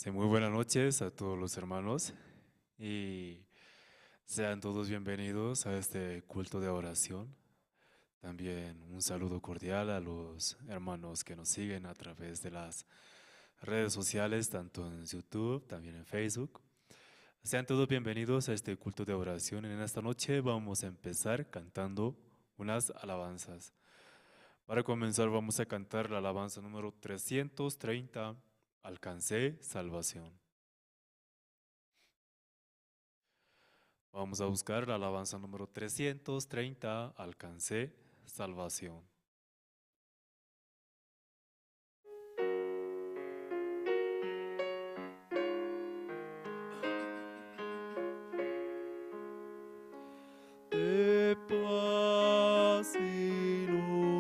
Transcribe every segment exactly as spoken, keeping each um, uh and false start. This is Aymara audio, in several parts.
Sí, muy buenas noches a todos los hermanos y sean todos bienvenidos a este culto de oración. También un saludo cordial a los hermanos que nos siguen a través de las redes sociales, tanto en YouTube, también en Facebook. Sean todos bienvenidos a este culto de oración. En esta noche vamos a empezar cantando unas alabanzas. Para comenzar vamos a cantar la alabanza número trescientos treinta, Alcancé salvación. Vamos a buscar la alabanza número trescientos treinta, Alcancé salvación. De paz inundada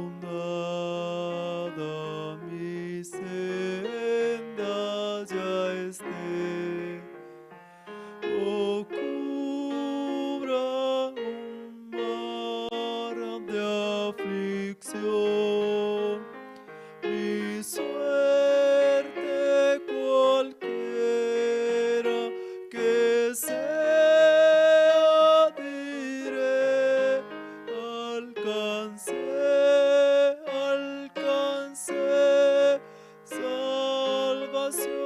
mi senda ya esté, o cubra un mar de aflicción, mi suerte cualquiera que sea, diré: Alcancé, alcancé salvación.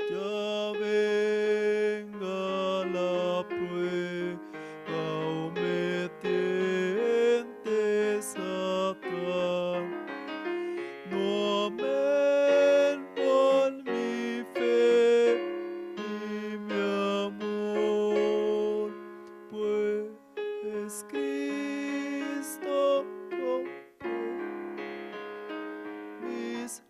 Ya venga la prueba o me tiente Satán, no amén con mi fe y mi amor, pues Cristo compró mis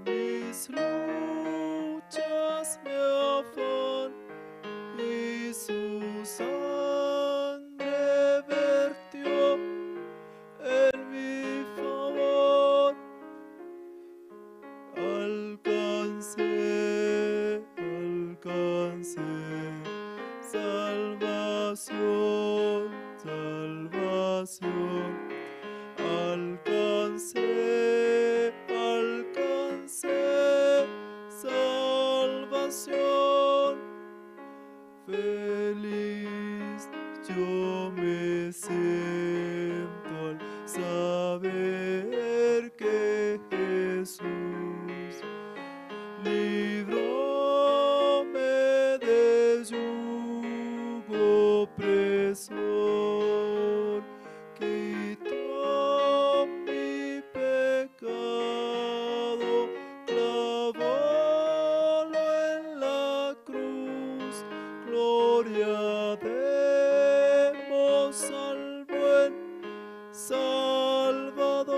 Mis luchas, mi afán, y su sangre vertió en mi favor. Alcancé, alcancé salvación, salvación. Alcancé, alcancé salvación. Feliz yo me siento al saber que Jesús libróme de yugo opresor, quitó mi pecado, clavólo en la cruz. Gloria demos al buen Salvador.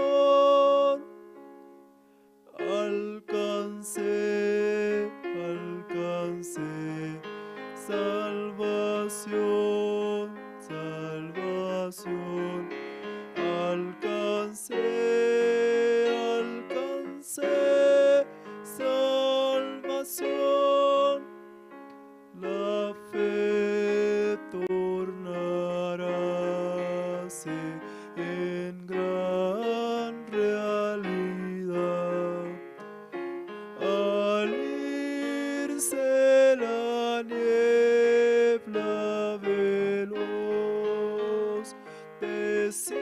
Alcancé, alcancé salvación, salvación. Alcancé, alcancé salvación. La fe tornarase en gran realidad. Al irse la niebla veloz, desciende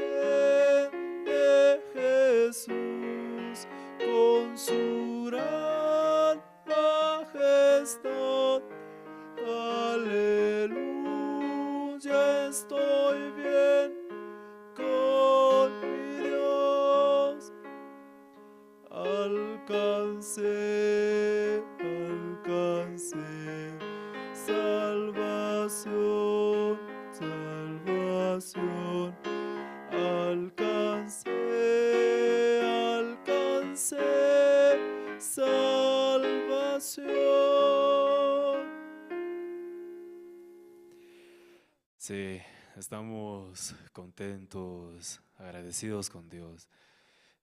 Jesús con su gran majestad. Aleluya, estoy bien con mi Dios. Alcancé, alcancé salvación, salvación. Alcancé, alcancé salvación. Sí, estamos contentos, agradecidos con Dios.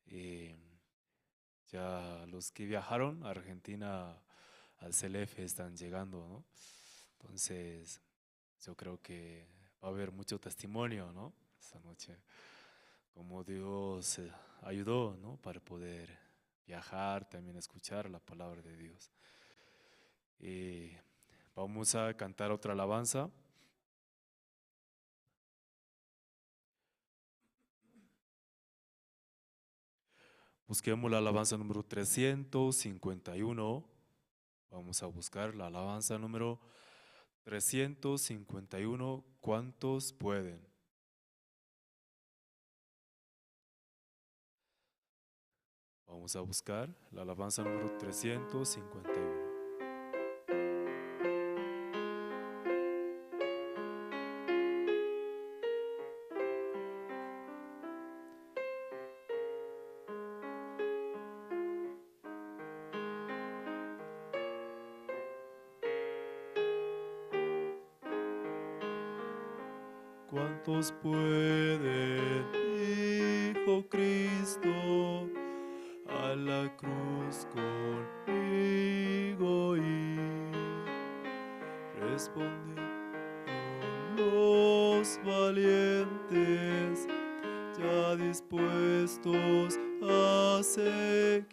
Eh, ya los que viajaron a Argentina al C L F están llegando, ¿no? Entonces, yo creo que va a haber mucho testimonio, ¿no? Esta noche, cómo Dios, eh, ayudó, ¿no? Para poder viajar, también escuchar la palabra de Dios. Eh, vamos a cantar otra alabanza. Busquemos la alabanza número trescientos cincuenta y uno. Vamos a buscar la alabanza número trescientos cincuenta y uno. ¿Cuántos pueden? Vamos a buscar la alabanza número trescientos cincuenta y uno. ¿Cuántos pueden, dijo Cristo, a la cruz conmigo ir? Respondieron los valientes, ya dispuestos a seguir.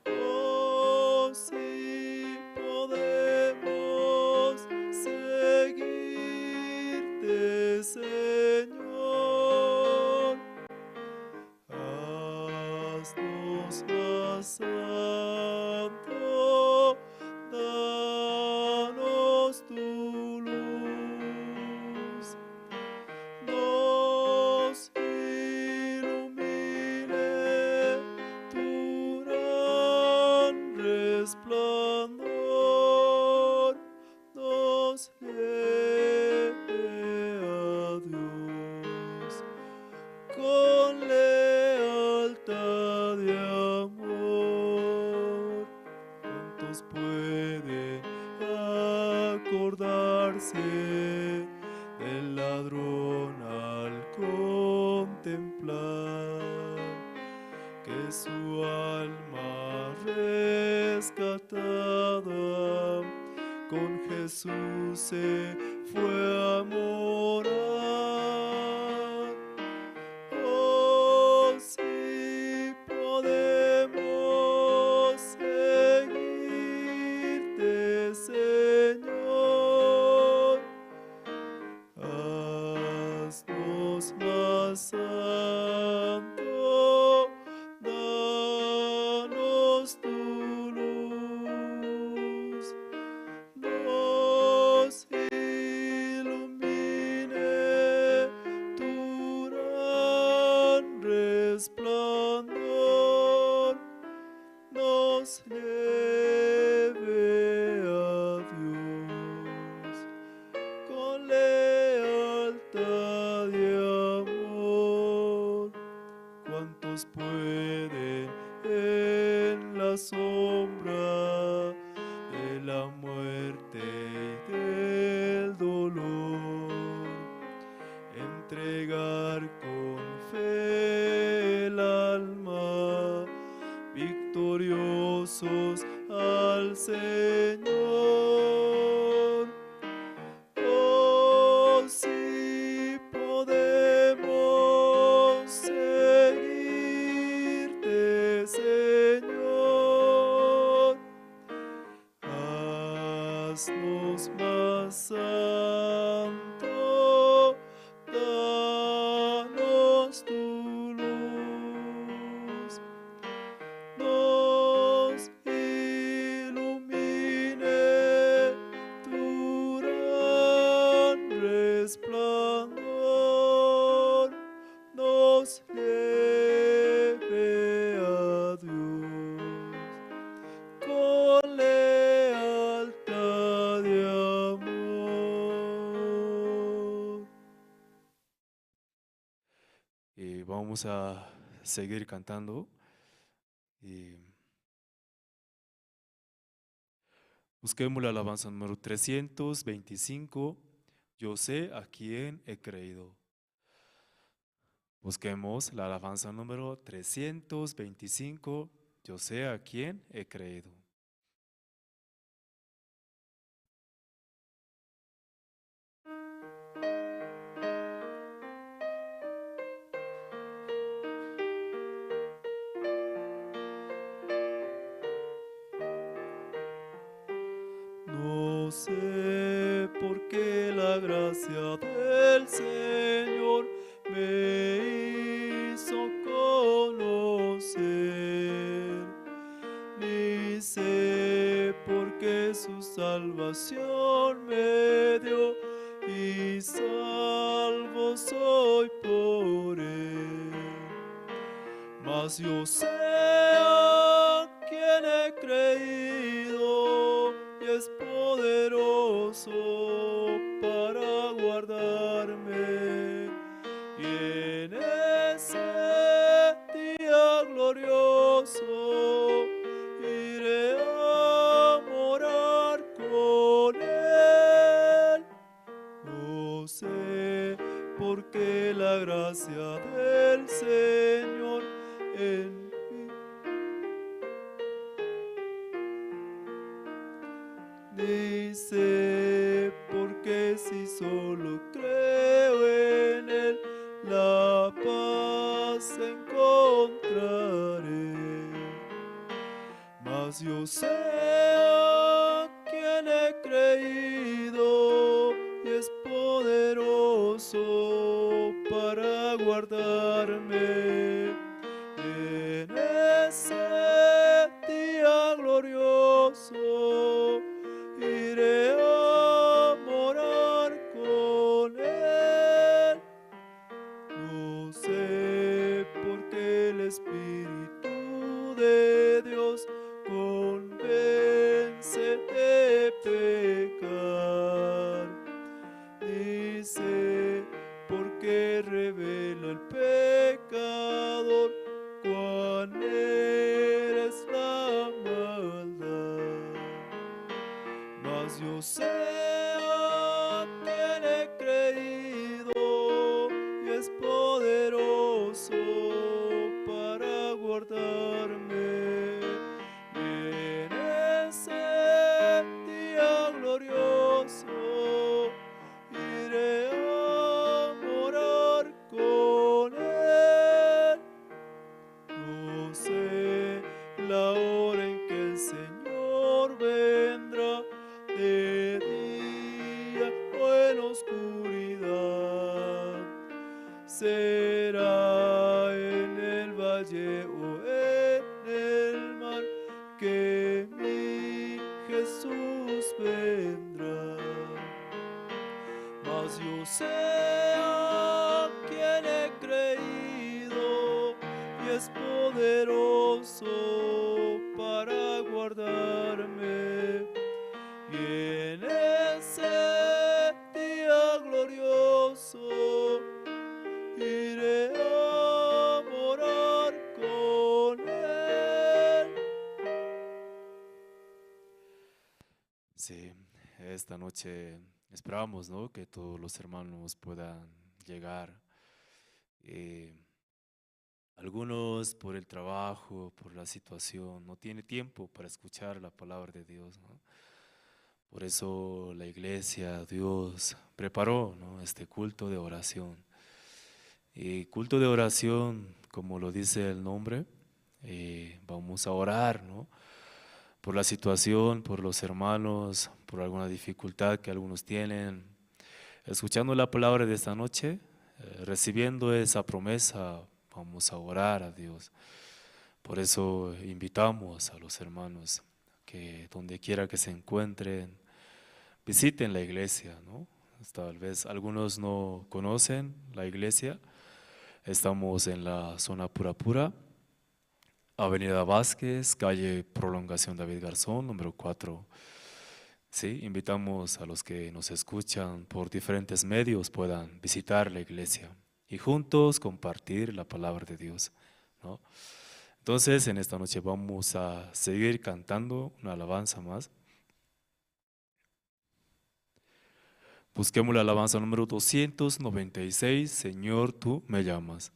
Oh, si podemos seguirte, Señor, haznos más santo, danos tu luz. Nos ilumine tu gran resplandor, nos lleve a Dios con lealtad y amor. ¿Cuántos pueden acordarse del ladrón al contemplar que su alma rescatada con Jesús se fue a morar? Oh, si podemos seguirte, Señor, haznos más santo, danos tu luz. Nos ilumine tu gran resplandor, nos lleve a Dios con lealtad y amor. ¿Cuántos pueden en la sombra de la muerte y del dolor entregar con fe el alma, victoriosos al Señor? Oh, si podemos seguirte, Señor, haznos más santo, danos tu luz. Nos ilumine tu gran resplandor, nos lleve a Dios con lealtad y amor. Y vamos a seguir cantando. Y busquemos la alabanza número trescientos veinticinco, Yo sé a quién he creído. Busquemos la alabanza número trescientos veinticinco, "Yo sé a quién he creído". No sé por qué la gracia del Señor me hizo conocer, ni sé por qué su salvación me dio, y salvo soy por él. Mas yo sé a quien he creído, y es poderoso para guardarme. Y en ese día glorioso iré a morar con él. No sé por qué la gracia del Señor en mí. Ni sé por qué, si solo creo en él, la paz encontraré. Mas yo sé a quien he creído, y es poderoso para guardarme. En ese día glorioso iré a morar con él. No sé por qué el Espíritu de Dios convence de pecar. Ni sé por qué revela al pecador cuán era es la maldad. Mas yo sé a quien he creído, y es poderoso para guardarme. En ese día glorioso iré a morar con él. No sé la hora en que el Señor vendrá, de día o en oscuridad. Será en el valle o en el mar que mi Jesús vendrá. Mas yo sé a quien he creído, y es poderoso para guardarme. Y en ese día glorioso iré a morar con él. Sí, esta noche esperamos, ¿no?, que todos los hermanos puedan llegar. Eh, algunos por el trabajo, por la situación, no tiene tiempo para escuchar la palabra de Dios, ¿no? Por eso la iglesia, Dios preparó, ¿no?, este culto de oración. Y culto de oración, como lo dice el nombre, eh, vamos a orar, ¿no?, por la situación, por los hermanos, por alguna dificultad que algunos tienen. Escuchando la palabra de esta noche, eh, recibiendo esa promesa, vamos a orar a Dios. Por eso invitamos a los hermanos que donde quiera que se encuentren, visiten la iglesia, ¿no? Tal vez algunos no conocen la iglesia. Estamos en la zona Purapura, Avenida Vázquez, calle Prolongación David Garzón, número cuatro. Sí, invitamos a los que nos escuchan por diferentes medios puedan visitar la iglesia y juntos compartir la palabra de Dios, ¿no? Entonces, en esta noche vamos a seguir cantando una alabanza más. Busquemos la alabanza número doscientos noventa y seis, "Señor, tú me llamas".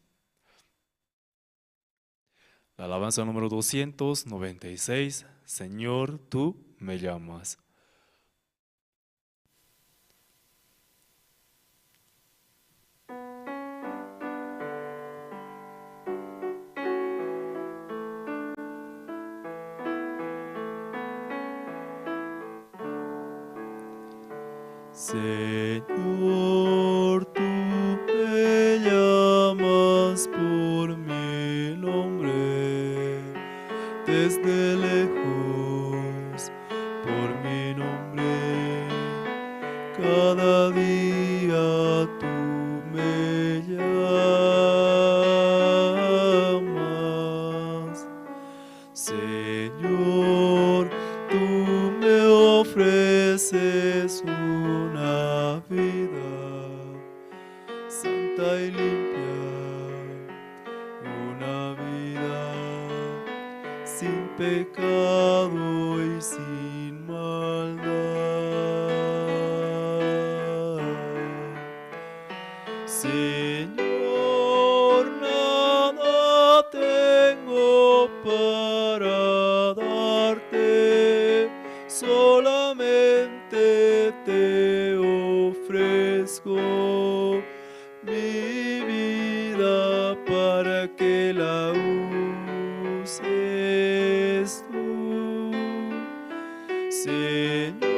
La alabanza número doscientos noventa y seis, Señor, tú me llamas. Señor, tú me llamas por mi nombre, desde lejos, por mi nombre, cada día tú me llamas. Señor, tú me ofreces una vida santa y limpia, una vida sin pecado y sin maldad. Señor, nada tengo para darte, solamente te ofrezco mi vida para que la uses tú. Señor,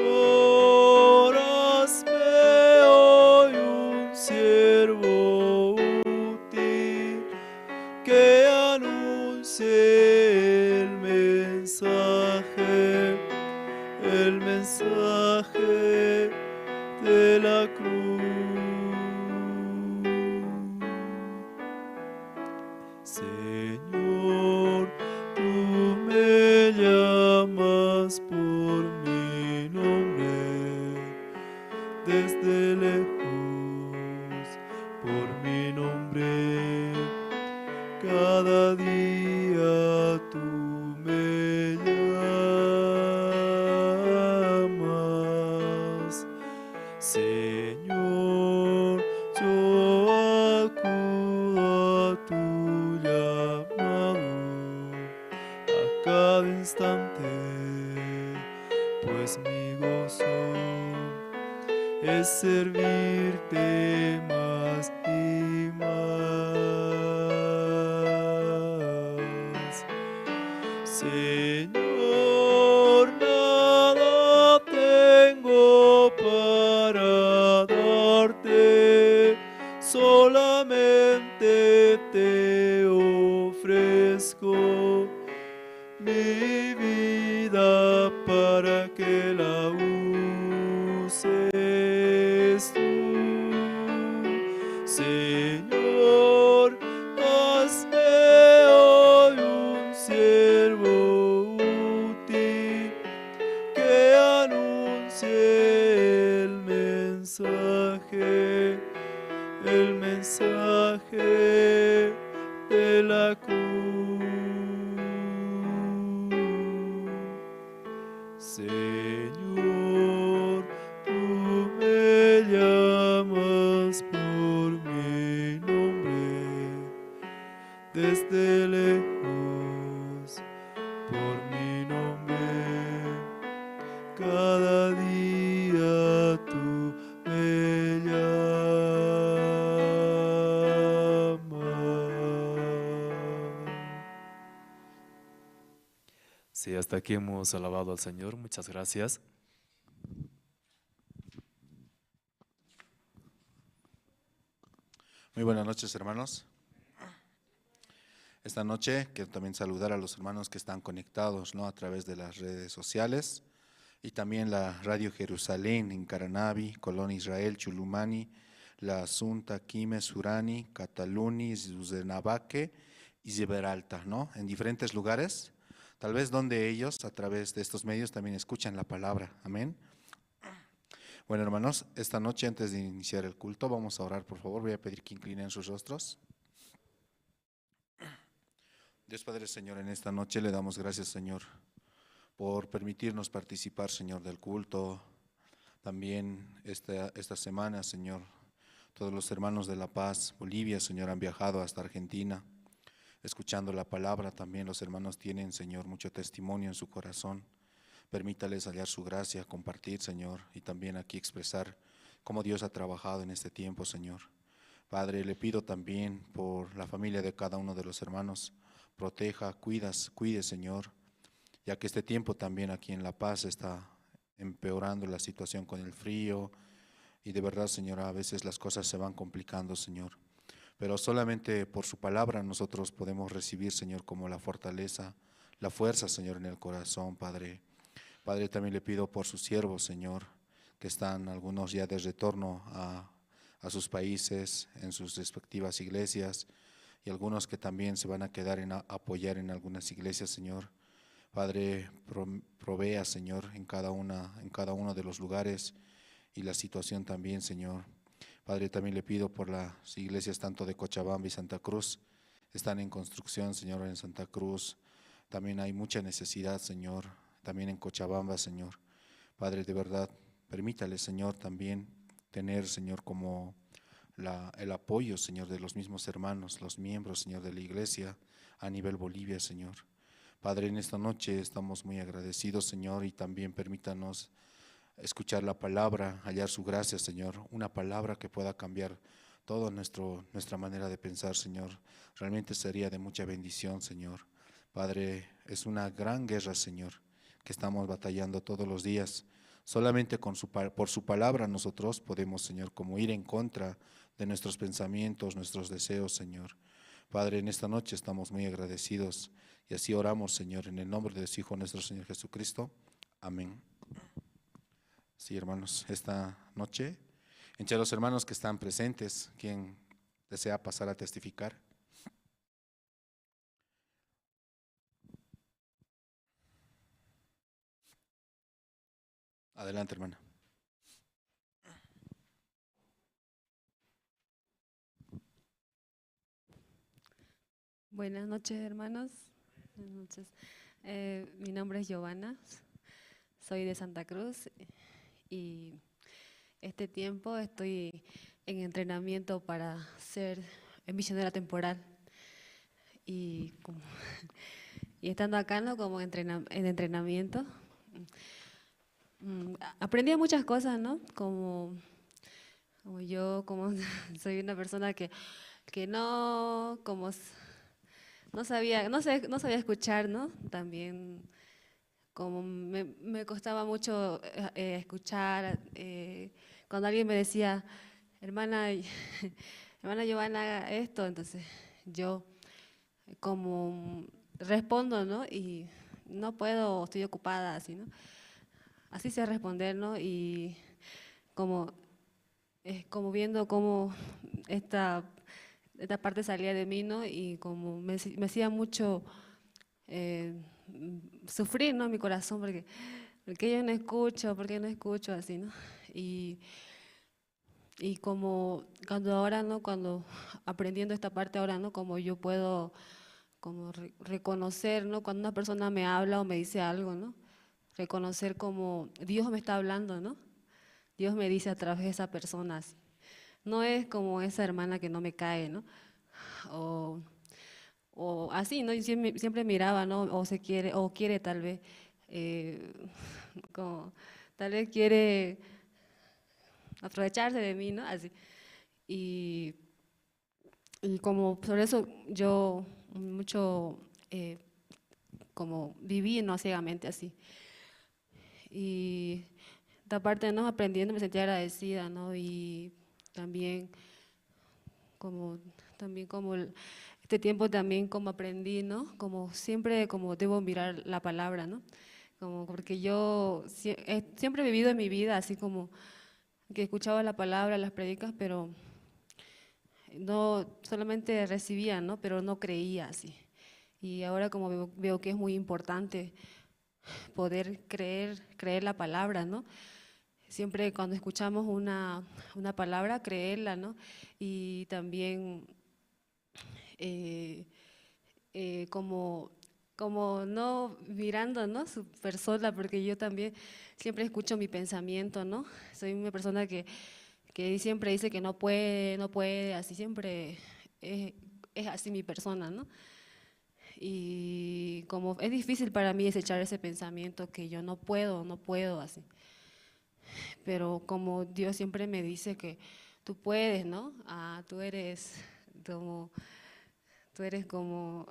hazme hoy un siervo útil que anuncie el mensaje, el mensaje de la cruz. Señor, tú me llamas por mi nombre, desde lejos, por mi nombre, cada día tú me llamas. Señor, yo acudo a tu llamado a cada instante, pues mi gozo es servirte más y más. Señor, nada tengo para darte, solamente te ofrezco mi vida para que la uses tú. Señor, hazme hoy un siervo útil que anuncie el mensaje, el mensaje de la cruz. Señor, tú me llamas por mi nombre, desde lejos, por mi nombre, cada día tú me llamas. Sí, hasta aquí hemos alabado al Señor. Muchas gracias. Muy buenas noches, hermanos. Esta noche quiero también saludar a los hermanos que están conectados, ¿no?, a través de las redes sociales y también la Radio Jerusalén en Caranavi, Colón Israel, Chulumani, La Asunta, Quime, Surani, Cataluña, Ruzurnabaque y Gibraltar, ¿no? En diferentes lugares, tal vez donde ellos a través de estos medios también escuchan la palabra. Amén. Bueno, hermanos, esta noche antes de iniciar el culto vamos a orar, por favor. Voy a pedir que inclinen sus rostros. Dios Padre, Señor, en esta noche le damos gracias, Señor, por permitirnos participar, Señor, del culto. También esta, esta semana, Señor, todos los hermanos de La Paz, Bolivia, Señor, han viajado hasta Argentina. escuchando la palabra. También los hermanos tienen, Señor, mucho testimonio en su corazón. Permítales hallar su gracia, compartir, Señor, y también aquí expresar cómo Dios ha trabajado en este tiempo, Señor. Padre, le pido también por la familia de cada uno de los hermanos. Proteja, cuidas, cuide, Señor, ya que este tiempo también aquí en La Paz está empeorando la situación con el frío. Y de verdad, Señor, a veces las cosas se van complicando, Señor. Pero solamente por su palabra nosotros podemos recibir, Señor, como la fortaleza, la fuerza, Señor, en el corazón, Padre. Padre, también le pido por sus siervos, Señor, que están algunos ya de retorno a, a sus países, en sus respectivas iglesias, y algunos que también se van a quedar en a-, apoyar en algunas iglesias, Señor. Padre, pro-, provea, Señor, en cada una, en cada uno de los lugares y la situación también, Señor. Padre, también le pido por las iglesias tanto de Cochabamba y Santa Cruz. Están en construcción, Señor, en Santa Cruz. También hay mucha necesidad, Señor, también en Cochabamba, Señor. Padre, de verdad, permítale, Señor, también tener, Señor, como la, el apoyo, Señor, de los mismos hermanos, los miembros, Señor, de la iglesia a nivel Bolivia, Señor. Padre, en esta noche estamos muy agradecidos, Señor, y también permítanos escuchar la palabra, hallar su gracia, Señor, una palabra que pueda cambiar todo nuestro, nuestra manera de pensar, Señor. Realmente sería de mucha bendición, Señor. Padre, es una gran guerra, Señor, que estamos batallando todos los días. Solamente con su pa-, por su palabra nosotros podemos, Señor, como ir en contra de nuestros pensamientos, nuestros deseos, Señor. Padre, en esta noche estamos muy agradecidos y así oramos, Señor, en el nombre de su Hijo, nuestro Señor Jesucristo. Amén. Sí, hermanos, esta noche, entre los hermanos que están presentes, ¿quién desea pasar a testificar? Adelante, hermana. Buenas noches, hermanos. Buenas noches. Eh, mi nombre es Giovanna, soy de Santa Cruz y este tiempo estoy en entrenamiento para ser misionera temporal. Y, como, y estando acá, ¿no? Como entrena-, en entrenamiento, mm, a-, aprendí muchas cosas, ¿no? Como, como yo, como soy una persona que, que no, como s-, no sabía, no sé, no sabía escuchar, ¿no? También como me, me costaba mucho, eh, eh, escuchar, eh, cuando alguien me decía, "Hermana, hermana Giovanna, haga esto", entonces yo como respondo, ¿no? Y, "No puedo, estoy ocupada", así, ¿no? Así sé responder, ¿no? Y como, es como viendo cómo esta, esta parte salía de mí, ¿no? Y como me, me hacía mucho, eh, sufrir, ¿no? Mi corazón, porque, "¿Por qué yo no escucho? ¿Por qué no escucho?", así, ¿no? Y, y como cuando ahora, ¿no? Cuando aprendiendo esta parte ahora, ¿no? Como yo puedo como re-, reconocer, ¿no? Cuando una persona me habla o me dice algo, ¿no? Reconocer como Dios me está hablando, ¿no? Dios me dice a través de esa persona, así. No es como esa hermana que no me cae, ¿no? O, o así, ¿no? Yo siempre, siempre miraba, ¿no? O se quiere, o quiere tal vez, eh, como, tal vez quiere aprovecharse de mí, ¿no? Así. Y, y como sobre eso yo mucho, eh, como viví, ¿no? Ciegamente así. Y esta parte, ¿no? Aprendiendo, me sentía agradecida, ¿no? Y también como, también como el, este tiempo también como aprendí, ¿no? Como siempre, como debo mirar la palabra, ¿no? Como porque yo sie-, eh, siempre he vivido en mi vida así como que escuchaba la palabra, las predicas, pero no, solamente recibía, ¿no? Pero no creía así. Y ahora como veo, veo que es muy importante poder creer, creer la palabra, ¿no? Siempre cuando escuchamos una, una palabra, creerla, ¿no? Y también, eh, eh, como, como no mirando, ¿no? Su persona, porque yo también siempre escucho mi pensamiento, ¿no? Soy una persona que, que siempre dice que no puede, no puede, así siempre es, es así mi persona, ¿no? Y como es difícil para mí desechar ese pensamiento que yo no puedo, no puedo así. Pero como Dios siempre me dice que tú puedes, ¿no? Ah, tú eres como, tú eres como,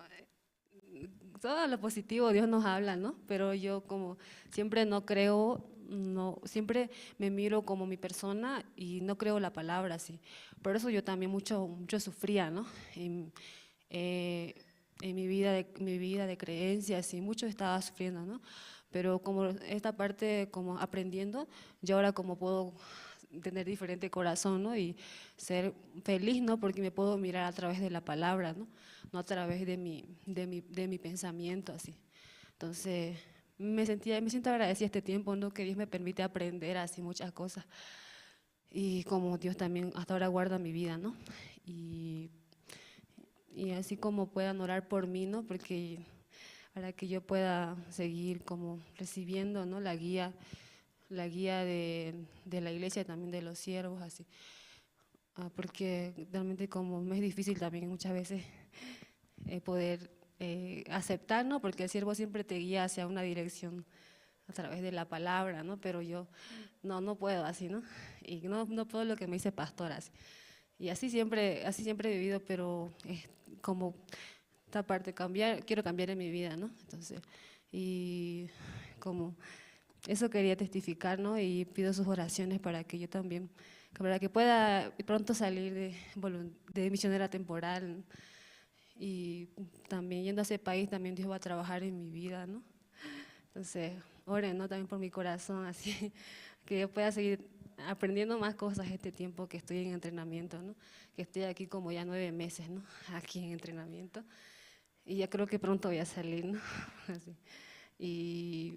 eh, todo lo positivo Dios nos habla, ¿no? Pero yo como siempre no creo, no, siempre me miro como mi persona y no creo la palabra así. Por eso yo también mucho, mucho sufría, ¿no? En, eh, en mi vida de, mi vida de creencias y mucho estaba sufriendo, ¿no? Pero como esta parte, como aprendiendo, yo ahora como puedo tener diferente corazón, ¿no? Y ser feliz, ¿no? Porque me puedo mirar a través de la palabra, ¿no? No a través de mi, de mi, de mi pensamiento, así. Entonces, me sentía, me siento agradecida este tiempo, ¿no? Que Dios me permite aprender así muchas cosas. Y como Dios también hasta ahora guarda mi vida, ¿no? Y, y así como puedan orar por mí, ¿no? Porque para que yo pueda seguir como recibiendo, ¿no? La guía, la guía de, de la iglesia, también de los siervos, así. Ah, porque realmente como me es difícil también muchas veces, eh, poder, eh, aceptar, ¿no? Porque el siervo siempre te guía hacia una dirección a través de la palabra, ¿no? Pero yo no, no puedo así, ¿no? Y no, no puedo lo que me dice pastor así. Y así siempre, así siempre he vivido, pero es como esta parte cambiar, quiero cambiar en mi vida, ¿no? Entonces, y como eso quería testificar, ¿no? Y pido sus oraciones para que yo también, para que pueda pronto salir de volun-, de misionera temporal, ¿no? Y también yendo a ese país, también Dios va a trabajar en mi vida, ¿no? Entonces, oren, ¿no? También por mi corazón, así que yo pueda seguir aprendiendo más cosas este tiempo que estoy en entrenamiento, ¿no? Que estoy aquí como ya nueve meses, ¿no? Aquí en entrenamiento. Y ya creo que pronto voy a salir, ¿no? Así. Y,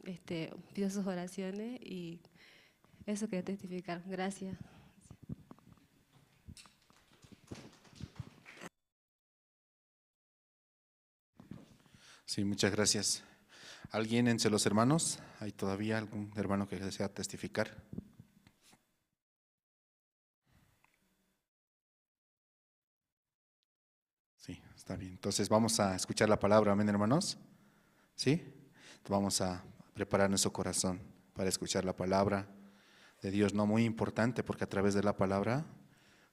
este, pido sus oraciones y eso quería testificar. Gracias. Sí, muchas gracias. ¿Alguien entre los hermanos? ¿Hay todavía algún hermano que desea testificar? Sí, está bien. Entonces vamos a escuchar la palabra, amén, hermanos. ¿Sí? Vamos a preparar nuestro corazón para escuchar la palabra de Dios, ¿no? Muy importante, porque a través de la palabra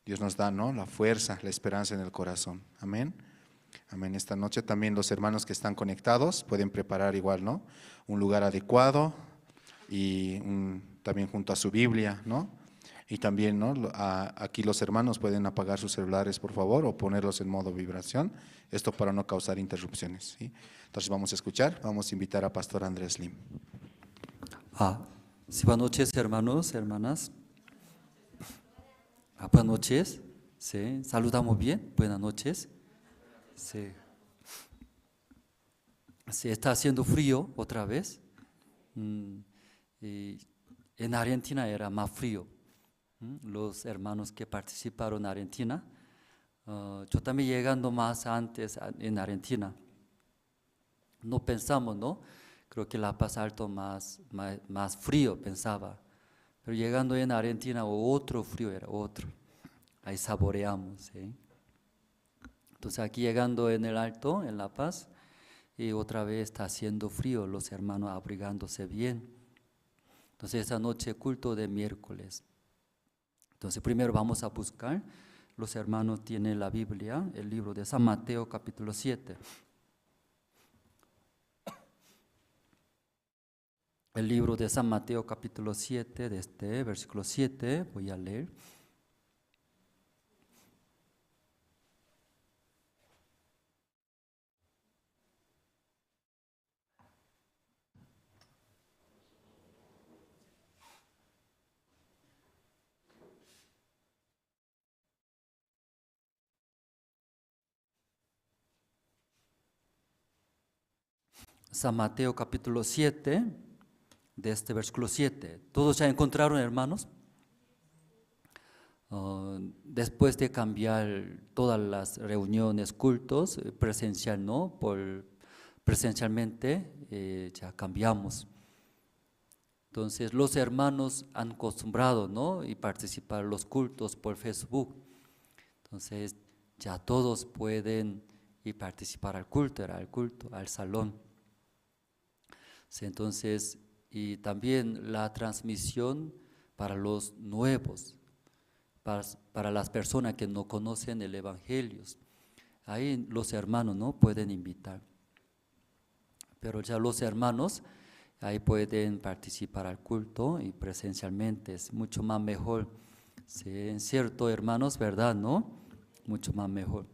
Dios nos da, ¿no? La fuerza, la esperanza en el corazón. Amén. Amén. Esta noche también los hermanos que están conectados pueden preparar igual, ¿no? Un lugar adecuado y un, también junto a su Biblia, ¿no? Y también, ¿no? Lo, a, aquí los hermanos pueden apagar sus celulares, por favor, o ponerlos en modo vibración. Esto para no causar interrupciones, ¿sí? Entonces vamos a escuchar, vamos a invitar a Pastor Andrés Lim. Ah, sí, buenas noches, hermanos, hermanas. Ah, buenas noches. Sí, saludamos bien. Buenas noches. Sí. Sí, está haciendo frío otra vez. Mm, y en Argentina era más frío. Mm, los hermanos que participaron en Argentina, ah, yo también llegando más antes a, en Argentina. No pensamos, ¿no? Creo que La Paz Alto más, más, más frío, pensaba. Pero llegando en Argentina, otro frío era, otro. Ahí saboreamos, ¿sí? Entonces, aquí llegando en el Alto, en La Paz, y otra vez está haciendo frío, los hermanos abrigándose bien. Entonces, esta noche culto de miércoles. Entonces, primero vamos a buscar, los hermanos tienen la Biblia, el libro de San Mateo, capítulo siete. El libro de San Mateo, capítulo siete, de este versículo siete, voy a leer. San Mateo capítulo siete, de este versículo siete. ¿Todos ya encontraron, hermanos? Ah, después de cambiar todas las reuniones, cultos, eh, presencial, ¿no? Por, presencialmente, eh, ya cambiamos. Entonces, los hermanos han acostumbrado, ¿no? Y participar los cultos por Facebook. Entonces, ya todos pueden, y participar al culto, era al culto, al salón. Sí, entonces, y también la transmisión para los nuevos, para, para las personas que no conocen el evangelio. Ahí los hermanos, ¿no?, pueden invitar. Pero ya los hermanos ahí pueden participar al culto y presencialmente es mucho más mejor. Sí, en cierto, hermanos, ¿verdad, no? Mucho más mejor.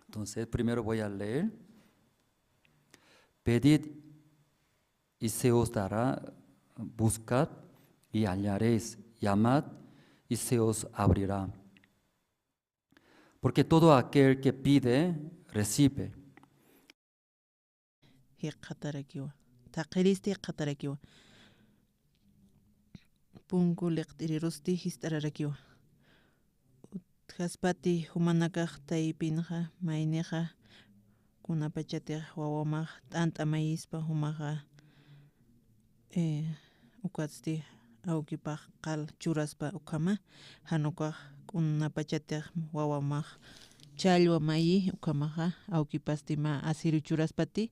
Entonces, primero voy a leer. Pedid y se os dará, buscad y hallaréis, llamad y se os abrirá. Porque todo aquel que pide, recibe. Jikxatarakiwa. Thaqhiristi jikxatarakiwa. Punku liqt'irirusti jist'ararakiwa. Utjaspati jumanakax taypinxa, maynixa, kunapachatix wawamax t'ant'amayispa jumaxa, eh, ukatsti awkipax qal churaspa ukhama, jan ukax kunapachatix wawamax challwa mayi ukhamaxa, awkipasti mä asiru churaspati,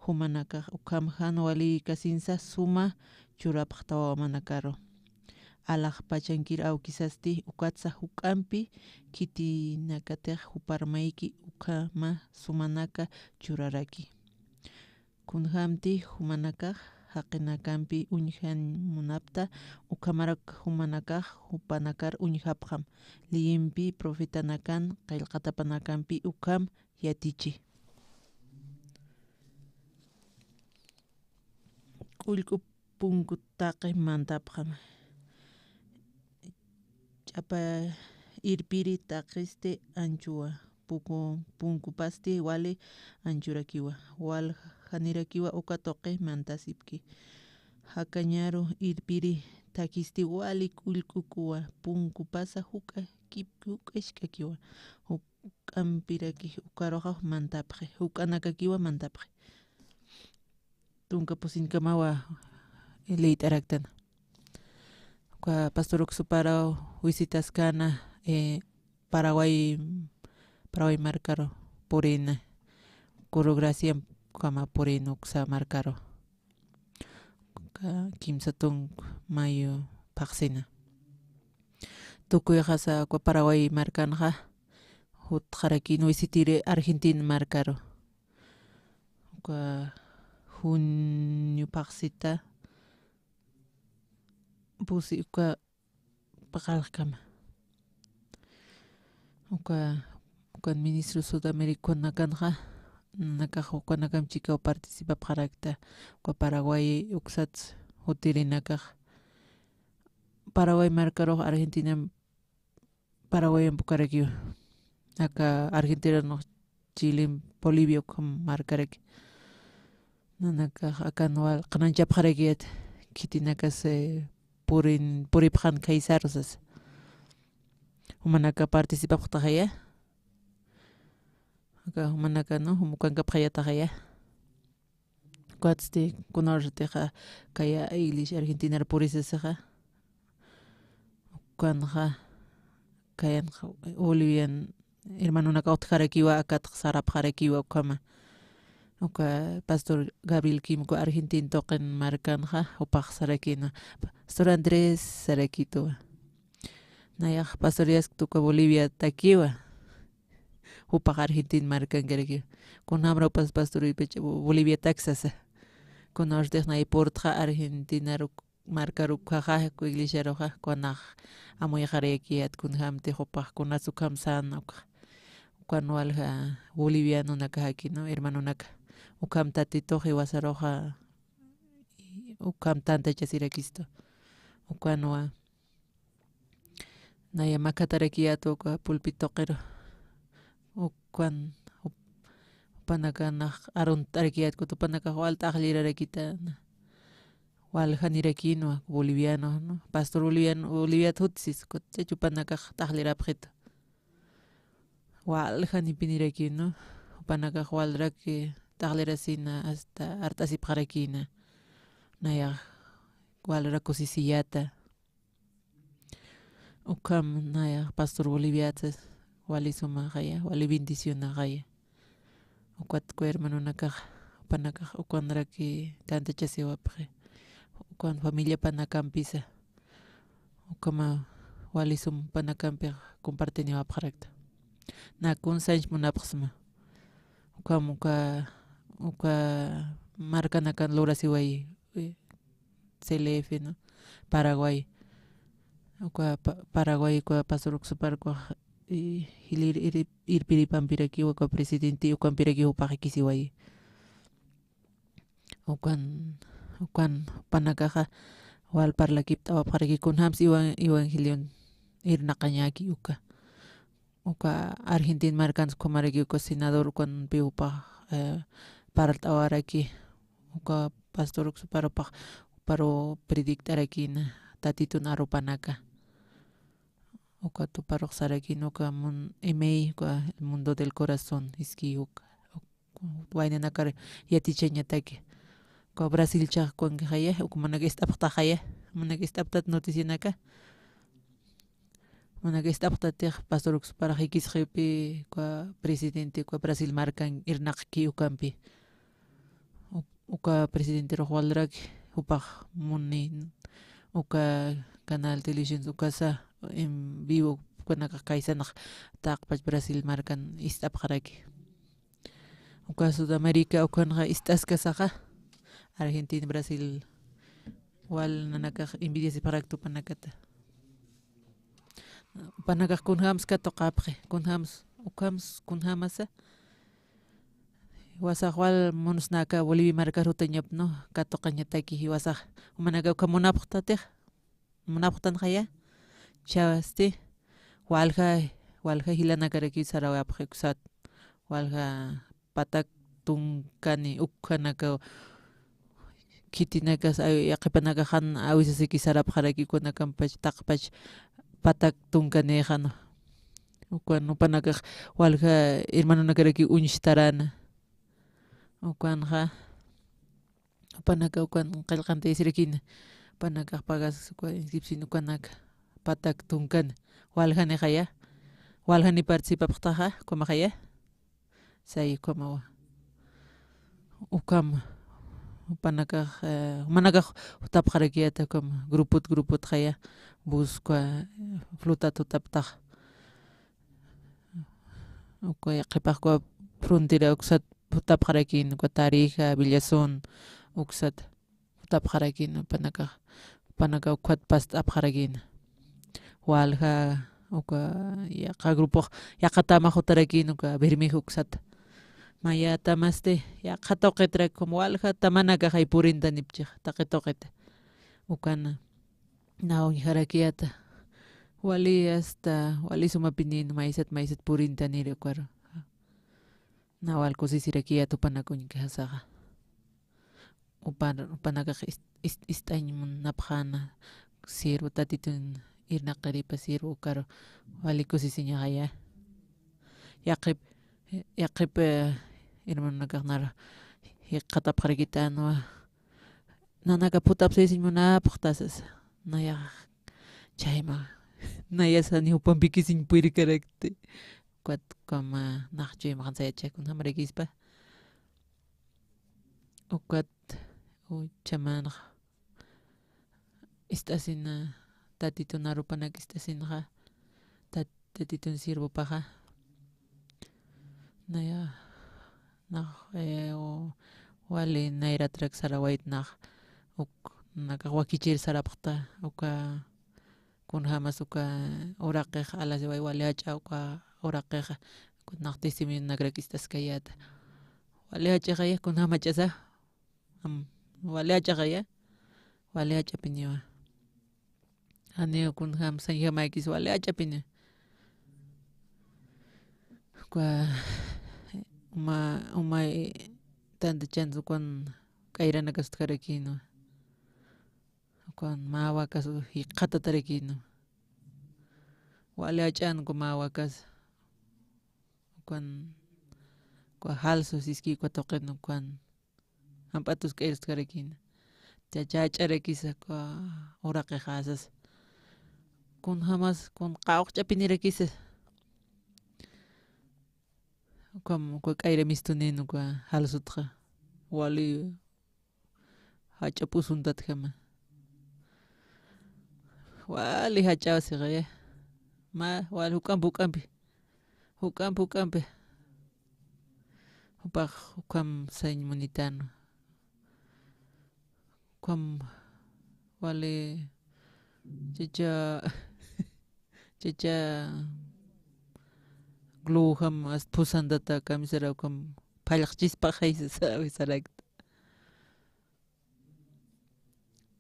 jumanakax ukham jan walïkasinsa suma churapxta wawamanakaru. Alaxpachankir awkisasti ukatsa juk'ampi khitinakatix jupar mayki ukhama sumanaka churaraki. Kunjamti jumanakax jaqinakampi uñjan munapta, ukhamarak jumanakax jupanakar uñjapxam. Leyimpi profetanakan qillqatapanakampi ukham yatichi. K'ullk'u punku taqi mantapxam. Ch'apa irpiri taqisti anchuwa, puku-, punkupasti wali anchurakiwa, wal janirakiwa uka tuqi mantasipki. Jakañaru irpiri takisti wali k'ullk'ukuwa, punkupasa juk'a kip-, juk'ask'akiwa, juk'ampiraki ukaruxa mantapxi, juk'anakakiwa mantapxi. Tunka pusinkamawa, eh, leyt'araktana. Uka pastor uksuparaw visitaskana, eh, Paraguay, Paraguay markaru purina. Kuru Gracia kama purina uksa markaru. Uka kimsa tunku mayu phaxsina. Tukuyxasa uka Paraguay markanxa jutxarakin visitiri Argentina markaru. Uka junio phaxsita pusi uka paqallqkama. Uka, ukan ministro Sudamericonakanxa, nakax ukanakam chikaw participapxarakta, uka Paraguay uksats jutirinakax. Paraguay markarux Argentina Paraguayan pukarakiwa. Aka Argentinanux Chile, Bolivia ukham markaraki. Nanakax akan wal qhananchapxarakiyat, khitinakas, eh, purin, puripxan khaysaru sasa. Jumanaka participapxtaxaya. Aka jumanaka, ¿no?, jumukankapxayataxaya. Ukatsti kunawsatixa kaya iglesia Argentinaru purisasaxa. Ukanxa, kayanxa Bolivian hermanonaka utjarakiwa, akatxa sarapxarakiwa ukhama. Uka pastor Gabriel Kimku Argentina tuqin markanxa, jupax sarakina. Pastor Andrés sarakituwa. Nayax pastor Yasktuka Bolivia takiwa. Jupax Argentina markankarakiwa. Kunamra upas pastor uypacha Bolivia taksasa. Kunawsatix nay purtxa Argentinaru markaru ukhaxa, uka iglesiaruxa, kunax amuyxarayakiyat kunjamti jupax, kunas ukham sana ukxa. Ukan walja bolivianonaka jakinu, hermanonaka. Ukham Tatitux jiwasaruxa, ukham tantachasirakistu. Ukanwa. Naya makatarakiyat uka pulpito tuqiru. Ukan, jup-, jupanaka nax arunt'arakiyat, kutupanakax wal t'aqllirarakita, na. Wal janirakinwa boliviano, ¿no? Pastor boliviano, Boliviat jutsis, kut-, ch'achupanakax t'aqllirapxitu. Wal janipinirakinu, jupanakax walrak, eh, t'aqllirasina, hasta art'asipxarakina. Nayax walrak kusisiyata. Ukham nayax pastor Boliviatas, wali sumaxaya, wali bendicionaxaya. Ukat uka hermanonakax, jupanakax ukanraki tantachasiwapxi. Ukan familiapanakampisa. Ukama wali sum jupanakampix compartiniwapxarakta. Nä kunsañs munapxsma. Ukham uka, uka markanakan lurasiwayi, eh, C L F, ¿no? Paraguay. Uka Pa-, Paraguay, uka Pastor Uksupar, uka, eh, jilïr ir-, irpiripampirakiw, uka presidente ukampirakiw jupax jikisiwayi. Ukan, ukan jupanakaxa wal parlakipt'awapxaraki kunjams evan-, evangelion irnaqañäki uka. Uka Argentina markans ukhamaraki uka senador ukanpi jupax, eh, parlt'awaraki, uka Pastor Uksupar jupax, juparu predict'arakïna Tatitun arupanaka. Ukat juparux sarakïna uka mun-, email, uka El mundo del corazón, iski uka. Waynanakar yatichañataki. Uka Brasil chaqkunkixaya, uka manaka ist'apxtaxaya, manaka ist'apxtat noticianaka. Manaka ist'apxtatix Pastor Uksuparax jikisxipi, uka presidente, uka Brasil markan irnaqki ukampi. U-, uka presidenterux walrak, jupax muni, uka canal televisión, ukasa en vivo, ukanakax kaysanx taqpach Brasil markan ist'apxaraki. Uka Sudamérica ukanxa ist'askasaxa, Argentina, Brasil, wal nanakax envidiasipxarakta jupanakata. Jupanakax kunjams katuqapxi, kunjams, ukhams, kunjamasa. Jiwasax wal munusnaka Bolivia markar jutañapnu, katuqañataki jiwasax. Jumanaka ukham munapxtatix, munapxtanxaya. Chawsti, walja, walja jilanakarakiw sarawayapxi uksat. Walja patak tunkani ukhanaka, khitinakas, ay, yaqhipanakax jan awisasiki sarapxaraki, ukanakampach taqpach patak tunkanïxan. Ukan jupanakax walja hermanonakarakiw uñstaräna. Ukanxa, jupanaka ukan qillqantayasirakïna. Jupanakax pagas uka inscripción ukanaka patak tunkan. Waljanixaya. Waljani participapxtaxa, ukhamaxaya. Say ukhamawa. Ukham, jupanakax, eh, jumanakax jutapxarakiyäta ukham, grupot, grupotxaya, bus uka, eh, flotat jutaptax. Uka yaqhipax uka frontera uksat jutapxarakïn, uka Tarija, Villazón, uksat. Jutapxarakïn jupanakax, jupanakax ukat past'apxarakïn. Walja, uka yaqha grupox, yaqha tamax jutarakïn, uka Bermejo uksat. Maya tamasti, yaqha tuqitrak, como walja tamanakaxay purintanipchix, taqi tuqit. Ukana, naw uñjarakiyäta. Wali hasta, wali sumapinïn, maysat, maysat purintaniri ukaru. Naw wal kusisirakiyäta jupanak uñjasaxa. Jupan-, jupanakax ist-, ist-, ist'añ munapxäna, siervo Tatitun irnaqiripa siervo ukaru wali kusisiñaxaya. Yaqhip, yaqhip, eh, hermanonakax nar jikxatapxarakitänwa. Nanaka phutapsayasiñ munapxta sasa. Nayax chayma. Nayasa ni jupampikisiñ purikarakti. Ukat ukhama nax chuyma qhansa yachakun jamarakispa. Ukat uchhamanxa ist'asina, Tatitun arupanak ist'asinxa, Tat-, Tatitun siervopaxa. Naya, nax, eh, u-, wali nayratrak sarawayt nax, uk, nakax wakichir sarapxta, uka, kunjamas uka uraqix alasiway wali jach'a uka uraqixa, nax testimonionakrak ist'askayäta. Wali jach'ixaya, kunjam jach'asa, am, wali jach'ixaya, wali jach'apiniwa. Janiw kunjam sañjamäkis wali jach'apiniwa. Uka, uma, uma, eh, tantachans ukan k'ayranakas utjarakïnwa. Ukan mäwakas jikxatatarakïnwa. Wali jach'an uka mäwakas. Ukan, uka jalsu siski uka tuqin ukan. Jamp'atus k'ayrus utjarakïna. Cha-, chach'arakisa uka uraqixasas. Kunjamas, kun qawqch'apinirakisa. Ukham, ukwa k'ayra mistunin, ukwa jalsutxa. Wali jach'a p'usuntatjama. Wali jach'a sixaya. Ma, wali juk'ampi, juk'ampi. Juk'ampi, juk'ampi. Jupax, ukham sañ munitan. Ukham wali chacha, chacha glujam ast pusandata kamisara ukham phallqchispaxay sasa wisarakta.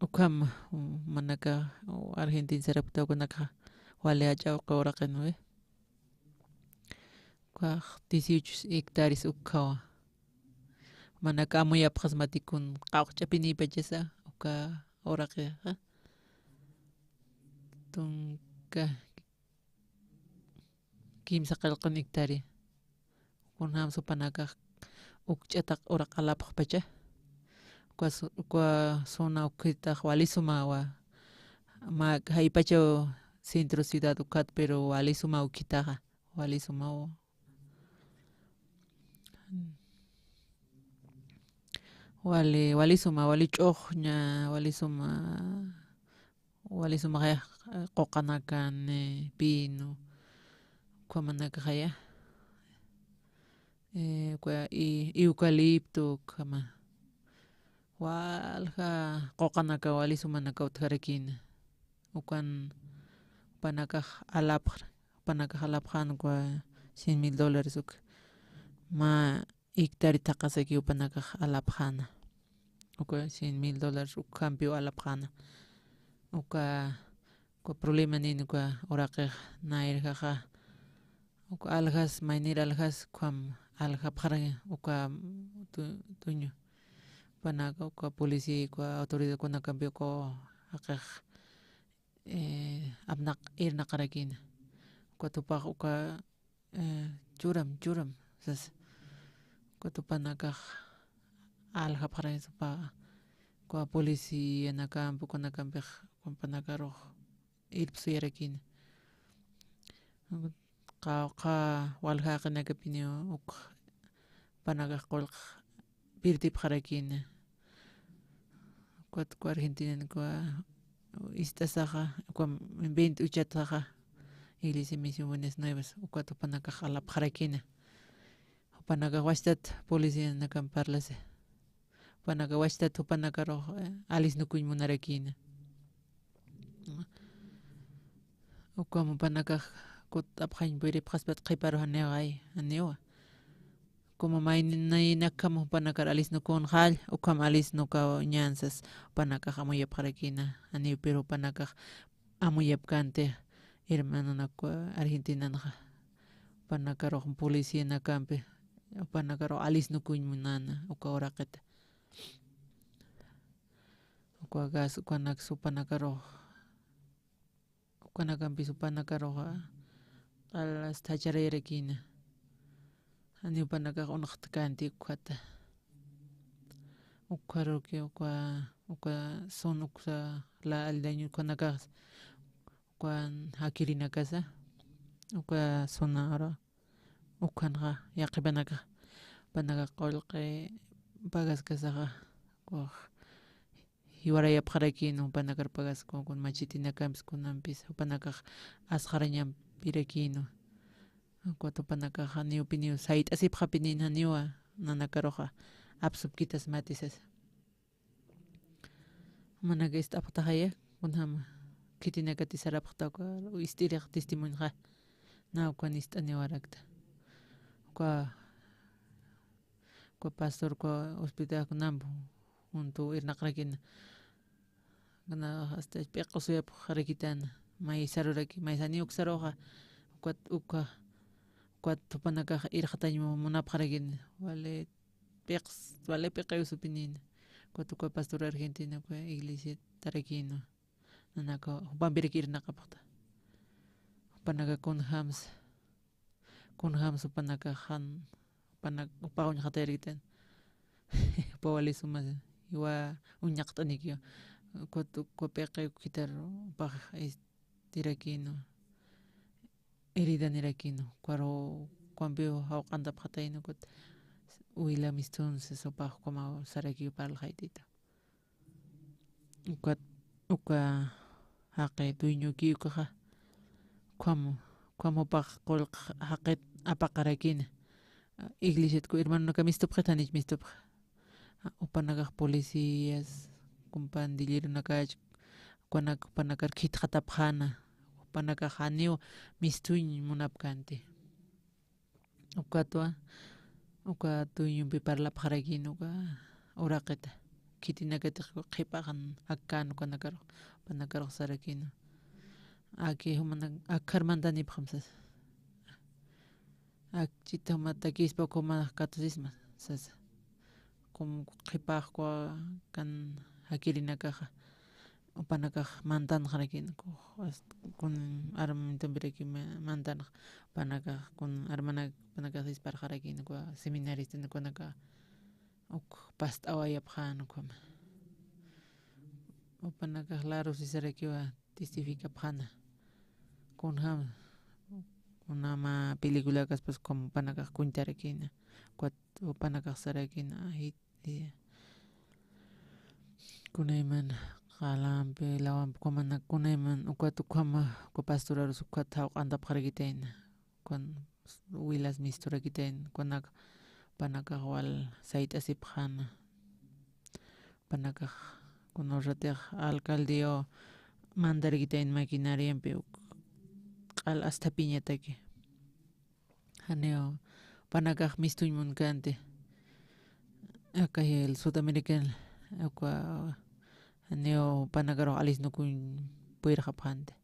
Ukham, u, manaka, u, Argentina sarapkta ukanaka wali jach'a uka uraqin, ¿no ve? Ukax dieciocho hectáreas ukhawa. Manaka amuyapxasmatikun qawqch'apinipachasa uka uraqixa. Tunka kimsa qillqan hectárea. Kunjams jupanakax uk ch'ataq uraq alapxpacha. Uka su-, uka zona ukhitax wali sumawa. Ma, jaypachaw centro ciudad ukhat, pero wali suma ukhitaxa. Wali sumaw. Wali, wali suma, wali ch'uxña, wali suma, wali suma jaya, eh, quqanakan, eh, pino, ukhamanakaxaya, eh, ukwa, i-, eucalipto, ukhama. Walja quqanaka wali sumanaka utjarakina. Ukan, jupanakax alapxra, jupanakax alapxan ukwa cien mil dólares uk. Ma hectárea thaqasaki jupanakax alapxana. Uka cien mil dólares ukhampiw alapxana. Uka, uka problema nin uka uraqix nayrjaxa. Uka aljas, maynir aljas, ukham aljapxaraña, uka tu-, tuñu. Jupanaka, uka policía, uka autoridad kunakampi uka jaqix, eh, apnaq irnaqarakina. Uka tupax, uka eh, churam, churam, sas. Uka tupanakax aljapxaraña supa, uka policíanakampi, ukanakampix, jupanakax irpsuyarakina. Qawqha walja jaqinakapiniw uk jupanakax qullq pirtipxarakina. Ukat uka Argentinanak uka ist'asaxa, uka veinte uchatsaxa, Iglesia Misión Buenas Nuevas, ukat jupanakax alapxarakina. Jupanakax wachtat policíanakamp parlasi. Jupanakax wachtat jupanakarux, eh, alisnukuñ munarakina. Ukham jupanakax kut'apxañ puyripxaspat qhiparu janiway, janiwa. Como maynaynakam jupanakar alisnukun jall, ukham alisnukaw ñansas, jupanakax amuyapxarakina, janiw, pero jupanakax amuyapkanti, hermanonak, eh, Argentinanxa. Jupanakarux policíanakampi, jupanakarux alisnukuñ munana, uka uraqita. Uka gas, ukanak supanakarux, ukanakampis supanakaruxa q'alas thacharayarakina. Jani jupanakax unxtkanti ukhata. Ukharuki uka, uka sun uksa la aldañu ukanakax, ukan jakirinakasa, uka suna ura, ukhanxa, yaqhipanakax, jupanakax qullqi pagaskasaxa, ukax jiwarayapxarakïnwa, jupanakar pagaskun, kun machetenakampis kunampis, jupanakax asxarañampirakïnwa. Ukat jupanakax janiw piniw sayt'asipxapinïn janiwa, nanakaruxa apsupkitasmati sasa. Jumanaka ist'apxtaxaya, kunjama khitinakati sarapxta uka ist'irix testimonioxa, na ukan ist'aniwarakta. Uka, uka pastor, uka hospital kunamp juntu irnaqarakina. Kana hasta p'iq'usuyapxarakitana, may saruraki, may sani uksaruxa, ukat, uka, ukat jupanakax irxatañ mu-, munapxarakina, wali p'iqs-, wali p'iqiw supinïna. Ukat uka pastor Argentina, uka iglesiatarakïnwa. Nanaka jupampiraki irnaqapxta. Jupanaka kunjams, kunjams jupanakax jan, jupanak, jupax uñxatayaraktan. Jupa wali suma, jiwa uñaqt'anikiwa. Ukat uka p'iqi ukkhitar jupax istirakïnwa. Heridanirakiw, ukaru ukampiw jawq'antapxatayna, ukat wila mistun sasa upax ukhamaw sarakiw parlxaytita. Ukat, uka jaqi dueñoki ukaxa, ukham, ukham jupax qullq jaqit apaqarakina. Iglesiat ku hermanonaka mistupxit, janich mistupxa. Jupanakax policías, kun pandilleronakach, ukanak jupanakar khitxatapxäna, jupanakax janiw mistuñ munapkänti. Ukatwa, uka dueñompi parlapxarakïn uka uraqita. Khitinakatix qhipaxan akkän ukanakarux, jupanakarux sarakïn. Aki jumanak, akhar mantanipxam sasa. Akchita juma takispa ukhama katusisma sasa. Kum qhipax uka kan jakirinakaxa, jupanakax mantanxarakïn, kun armamentampiraki ma-, mantanx, jupanakax kun armanak, jupanakax disparxarakïn, uka seminaristan ukanaka uk past'awayapxän ukhama. Jupanakax larusisarakiwa testificapxäna. Kunjam, kuna mä peliculakaspas ukham jupanakax kuñtarakïna. Ukat jupanakax sarakïna, ay, kunayman qalampi, lawampi, ukhamanak kunayman, ukat ukhama, uka pastorarus ukat jawq'antapxarakitayna. Kun wilas misturakitayn, kunak, jupanakax wal sayt'asipxäna. Jupanakax kuna urratix alcaldew mantarakitayn maquinariampi uk q'al asthapiñataki. Janiw jupanakax mistuñ munkänti. Aka el Sudamericana, uka janiw jupanakarux alisnukuñ puyirxapxänti.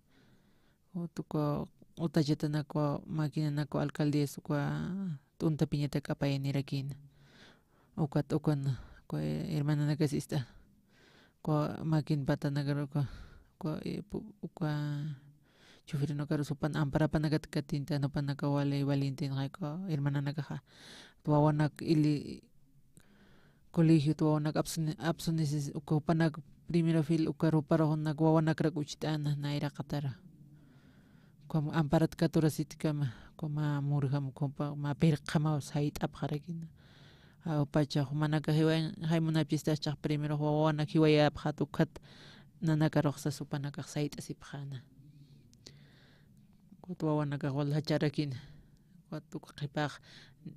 Uka utachatanakwa, maquinanakwa, alcaldes uka t'untapiñatak apayanirakïna. Ukat ukan, uka hermananakas ist'a, uka maquin patanakarux uka, uka, eh, pu-, uka chofernakarus jupan amparapanakat katintan, jupanaka wali valientenxay uka hermananakaxa. Wawanak ili, colegiot wawanak apsuni-, apsunisis, uka jupanak primera fila, uka ruparuxnak wawanakrak ucht'äna nayraqatara. Ukham amparat katurasitkama, ukhama murjam, ukhama mä pirqhamaw sayt'apxarakina. Jawpacha jumanakax jiwayan, jay munapchista, chax primero wawanak jiwayapxät, ukhat nanakarux sas jupanakax sayt'asipxäna. Ukat wawanakax wal jacharakina. Ukat uk qhipax,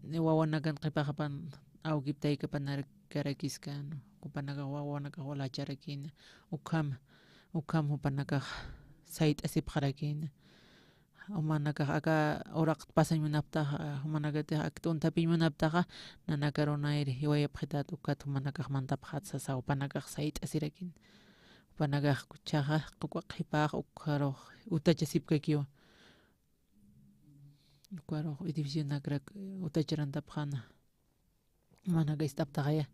ni wawanakan qhipaxapan awkip taykapanarkarakiskan, jupanakax wawanakax wal jacharakina. Ukham, ukham jupanakax sayt'asipxarakina. Jumanakax aka uraq pasañ munaptaxa, jumanakatix ak t'untapiñ munaptaxa, nanakaru nayri jiwayapxität, ukat jumanakax mantapxät sasa, jupanakax sayt'asirakin. Jupanakax kuchaxa, uka qhipax, ukharux utachasipkakiwa. Ukarux edificionakrak utacharantapxäna. Jumanaka ist'aptaxaya,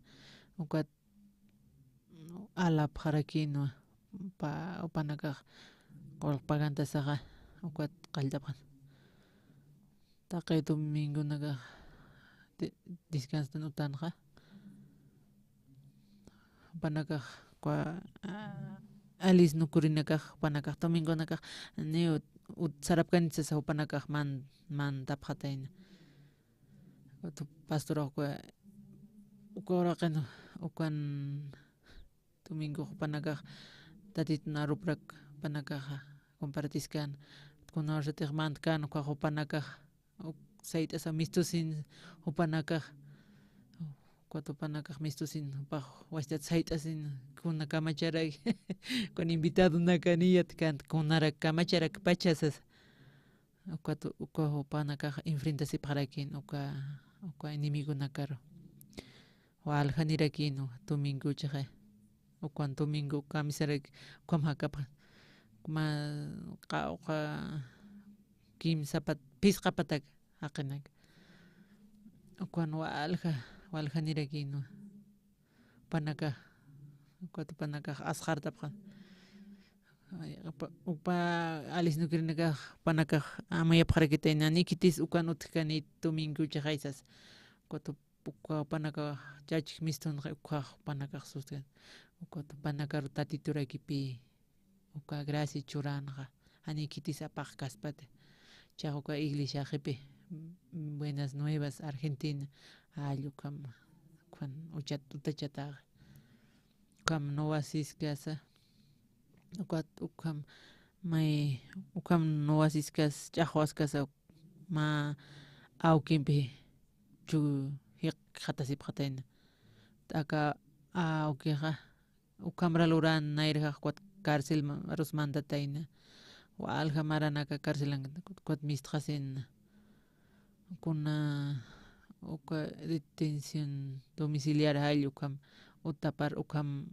ukat alapxarakinwa, pa-, jupanakax qullq pagantasaxa, ukat qalltapxän. Taqi domingonakax de-, descanstan utanxa. Jupanakax, uka, a-, alisnukurinakax, jupanakax domingonakax, ni ut-, ut-, sarapkanit sasa jupanakax man-, mantapxatayna. Utu pastorax uka, uka uraqin, ukan domingo jupanakax Tatitun aruprak jupanakaxa compartiskan. Kuna ursatix mantkän uka jupanakax, uk sayt'asa mistusin jupanakax, ukat jupanakax mistusin, jupax wachtat sayt'asin, kuna kamacharak, kuna invitadonaka niyatkan, kunarak kamacharakpacha sasa. Ukat, uka jupanakax enfrentasipxarakin uka, uka enemigonakaru. Waljanirakin domingochaxa. Ukan domingo kamisarak ukham jakapxan. Mä qawqha kimsa pat-, phisqa patak jaqinak. Ukan walja, waljanirakïnwa. Jupanakax, ukat jupanakax asxartapxan. Ay, upa, upa alisnukirinakax, jupanakax amayapxarakitayna, ni khitis ukan utjkani domingochaxay sas. Ukat jup-, uka jupanakax chachk mistunxa, ukkhax jupanakax sustkan. Ukat jupanakaru Tatiturakipï uka gracia churanxa, jani khitis apaqkaspati. Chax uka iglesiaxipi mm, Buenas Nuevas, Argentina, jall ukham, ukham uchat, utachataxa. Ukham nuwasiskasa, ukat ukham, may, ukham nuwasiskas, ch'axwaskasa, mä awkimpi chu jikxatasipxatayna. Aka awkixa, ukhamra luran nayrjax ukat carcel ma-, arus mandatayna. Walja maranaka carcelan ukat mistxasina. Kuna uka detención domiciliaria jall ukham utapar ukham,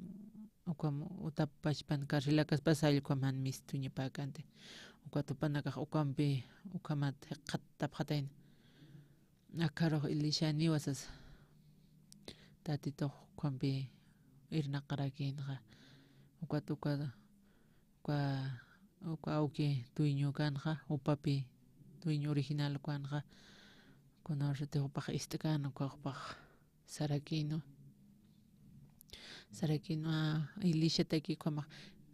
ukham utapachpan carcelakaspas jall ukham jan mistuñapäkänti. Ukat jupanakax ukhampi, ukhamat jikxatapxatayna. Akharux Elisha niwa sasa. Tatitux ukhampi irnaqarakïnxa. Ukat uka, uka, uka awki dueño kanxa, jupapi dueño original kanxa. Kunawsatix jupax ist'kän, uka jupax sarakïnwa. Sarakïnwa, a, iglesiataki ukhamax,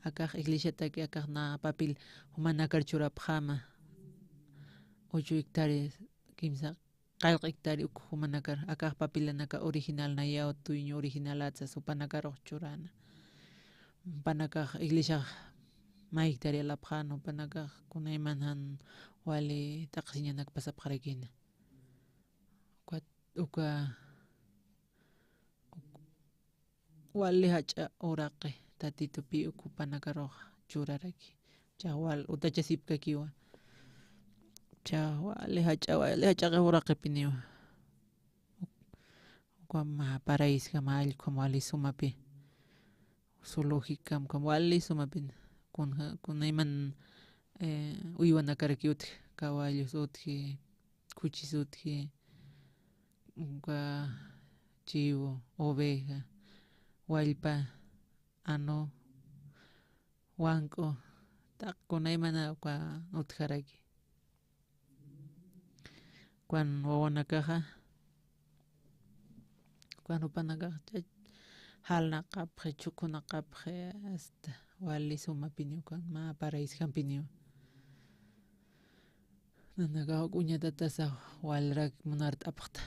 akax iglesiataki akax na papel jumanakar churapxäma. Ocho hectáreas, kimsa qallq hectárea uk jumanakar, akax papelanaka original nayaw, dueño originalat sas, jupanakarux churäna. Jupanakax iglesiax mä hectárea lapxän, jupanakax kunayman jan wali t'aqsiñanak pasapxarakïna. Ukat, uka, uk-, wali jach'a uraqi Tatitupï uk jupanakarux churaraki. Cha wal utachasipkakiwa. Cha wali jach'a, wali jach'aqi uraqipiniwa. Uk-, ukham paraiskam jall ukham wali sumapi. Zoológicam ukham wali sumapin. Kun, kunayman, eh, uywanakarak utji, caballos utji, khuchis utji, uka chivo, oveja, wallpa, anu, wank'u, taq kunaymana uka utjaraki. Ukan wawanakaxa, ukan jupanakax chay jalnaqapxi, chukunaqapxi, hasta wali sumapiniw ukan, mä paraiskampiniw. Nanakax uk uñatatasa walrak munart'apxta.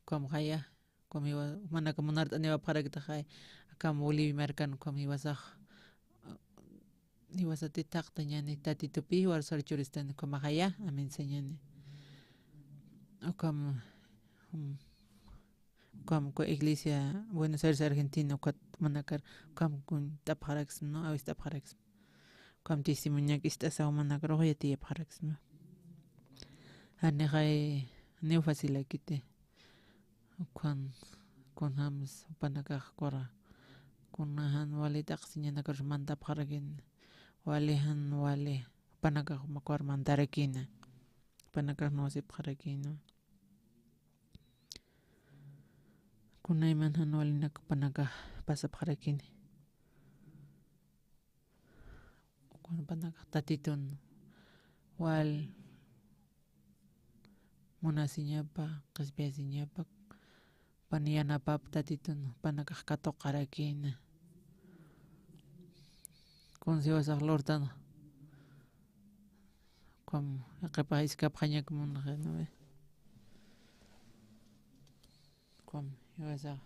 Ukamxaya, ukham jiwa-, jumanaka munart'aniwapxaraktaxay, akham Bolivia markan ukham jiwasax, jiwasati thaqtañani Tatitupï jiwar sar churistani, ukhamaxaya, amén sañani. Ukham, um, ukham uka iglesia Buenos Aires, Argentina, ukat jumanakar, ukham kunt'apxaraksma, ¿no? Awist'apxaraksma. Ukham testimoniak ist'asa jumanakarux yatiyapxaraksma. Janixay, janiw facilakiti. Ukan, kunjams jupanakax kura, kuna jan wali t'aqsiñanakarus mantapxarakïna, wali jan wali jupanakax makwar mantarakïna, jupanakax nuwasipxarakïna. Kunayman jan walinak jupanakax pasapxarakïna. Ukan jupanakax Tatitun wal munasiñapa, qhispiyasiñapa, jupan yanapap Tatitun jupanakax katuqarakïna. Kunsa jiwasax lurtan, ukham, yaqhipax iskapxañak munxi, ¿no ve? Ukham, jiwasax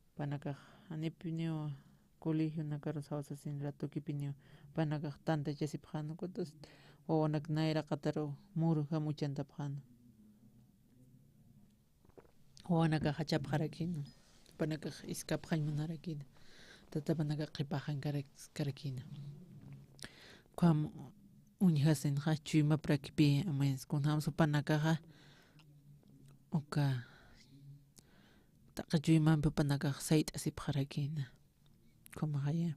jupanakax janipiniw colegionakarus jawsasin ratukipiniw, jupanakax tantachasipxän, ukatas wawanak nayraqataru murjam uchantapxän. Wawanakax jachapxarakïna, jupanakax iskapxañ munarakïna, tatapanakax qhipaxañ karak-, karakïna. Ukham uñjasinxa chuymaprakipi, amén, kunjams jupanakaxa uka taqi chuymampi jupanakax sayt'asipxarakïna. Ukhamaxaya.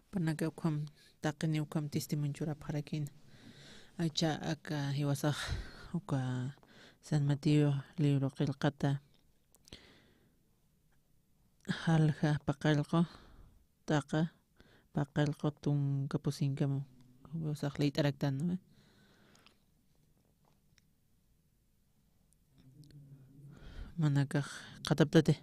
Jupanaka ukham taqini ukham testimonio churapxarakïna. Aycha aka jiwasax uka San Mateo libro qillqata jalja paqallqu, taqa paqallqu tunka pusinkamu. Jiwasax liyt'araktan, ¿no? Manakax qhataptati.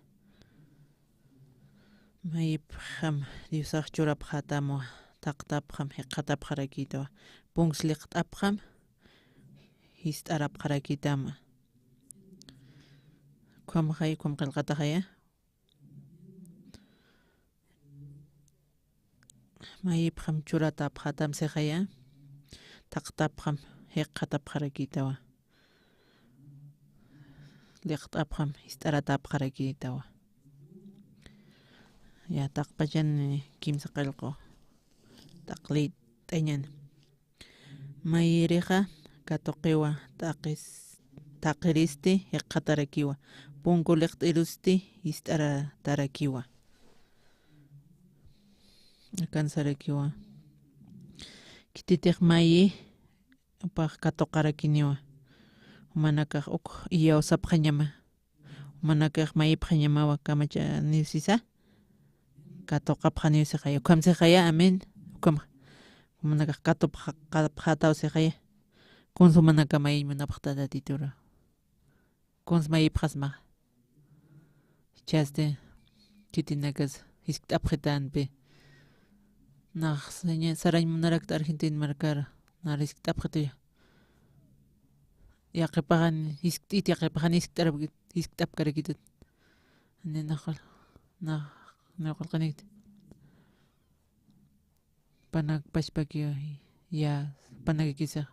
Mayipxam Diosax churapxätamwa, thaqtapxam, jikxatapxarakïtawa. Punks lliqt'apxam, jist'arapxarakïtama. Ukhamxay, ukham qillqataxaya. Mayipxam churatapxatam sixaya. Thaqtapxam jikxatapxarakïtawa. Liqt'apxam jist'aratapxarakïtawa. Ya, taqpachan, eh, kimsa qillqu. Taqlït'añan. Mayirixa katuqiwa, taqis-, taqiristi jikxatarakiwa, punku liqt'irusti jist'aratarakiwa. Akansarakiwa. Khititix mayi, jupax katuqarakiniwa. Jumanakax uk iyawsapxañama. Jumanakax mayipxañamawa kamachaniw sisa. Katuqapxaniw sixaya. Ukham sixaya, amén. Ukham. Jumanakax katupxa-, qapxataw sixaya. Kunsa jumanaka mayiñ munapxta Tatituru. Kunsa mayipxasmaxa. Jichhasti, khitinakas jiskt'apxitanpi. Nax saña-, sarañ munarakta Argentina markaru. Nar jiskt'apxituya. Yaqhipaxan jiskt'it, yaqhipaxan jiskt'arap-, jiskt'apkarakitut. Ni naxal, nax, naxal qanit. Panak pachpakiwa, ya, panakakisa.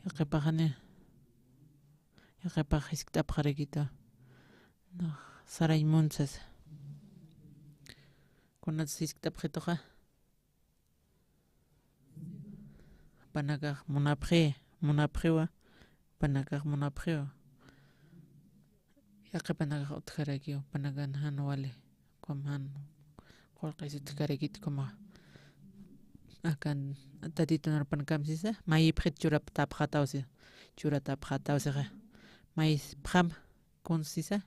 Yaqhipaxani, yaqhipax jiskt'apxarakitwa. Nax sarañ munsas. Kunats jiskt'apxituxa. Panakax munapxi, munapxiwa, panakax munapxiwa. Yaqhipanakax utjarakiw, panakan jan wali, ukham jan qullqis utjarakit ukhama. Akan Tatitun arpan kamsisa, mayipxit churapxatapxataw si, churapxatapxataw sixa. Mayipxam, kunsa sisa,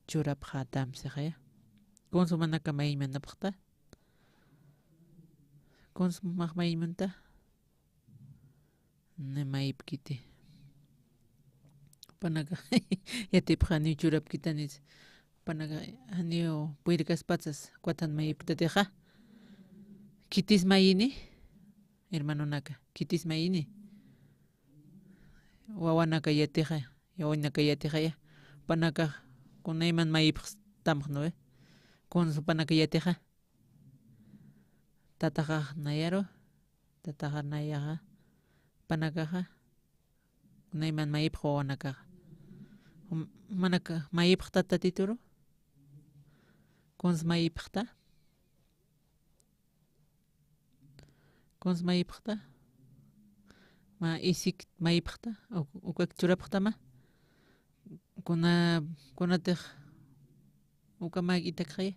churapxatam sixaya. Kunsa jumanaka mayiñ munapxta. Kunsa jumax mayiñ munta. Ni mayipkiti. Jupanaka yatipxaniw churapkitanit. Jupanaka janiw puyrkaspatsas, ukat jan mayipktatixa. Khitis mayini, hermanonaka, khitis mayini. Wawanaka yatixa, wawanaka yatixaya. Jupanakax kunayman mayipxtamxnuwi. Kunsa jupanaka yatixa. Tataxax nayaru, tataxax nayaxa, jupanakaxa, kunayman mayipx wawanakaxa. Jum-, jumanaka mayipxta Tatituru. Kunsa mayipxta. Kunsa mayipxta. Mä isik mayipxta. Uk-, ukak churapxtama. Kuna, kunatix uka mä itakxaya.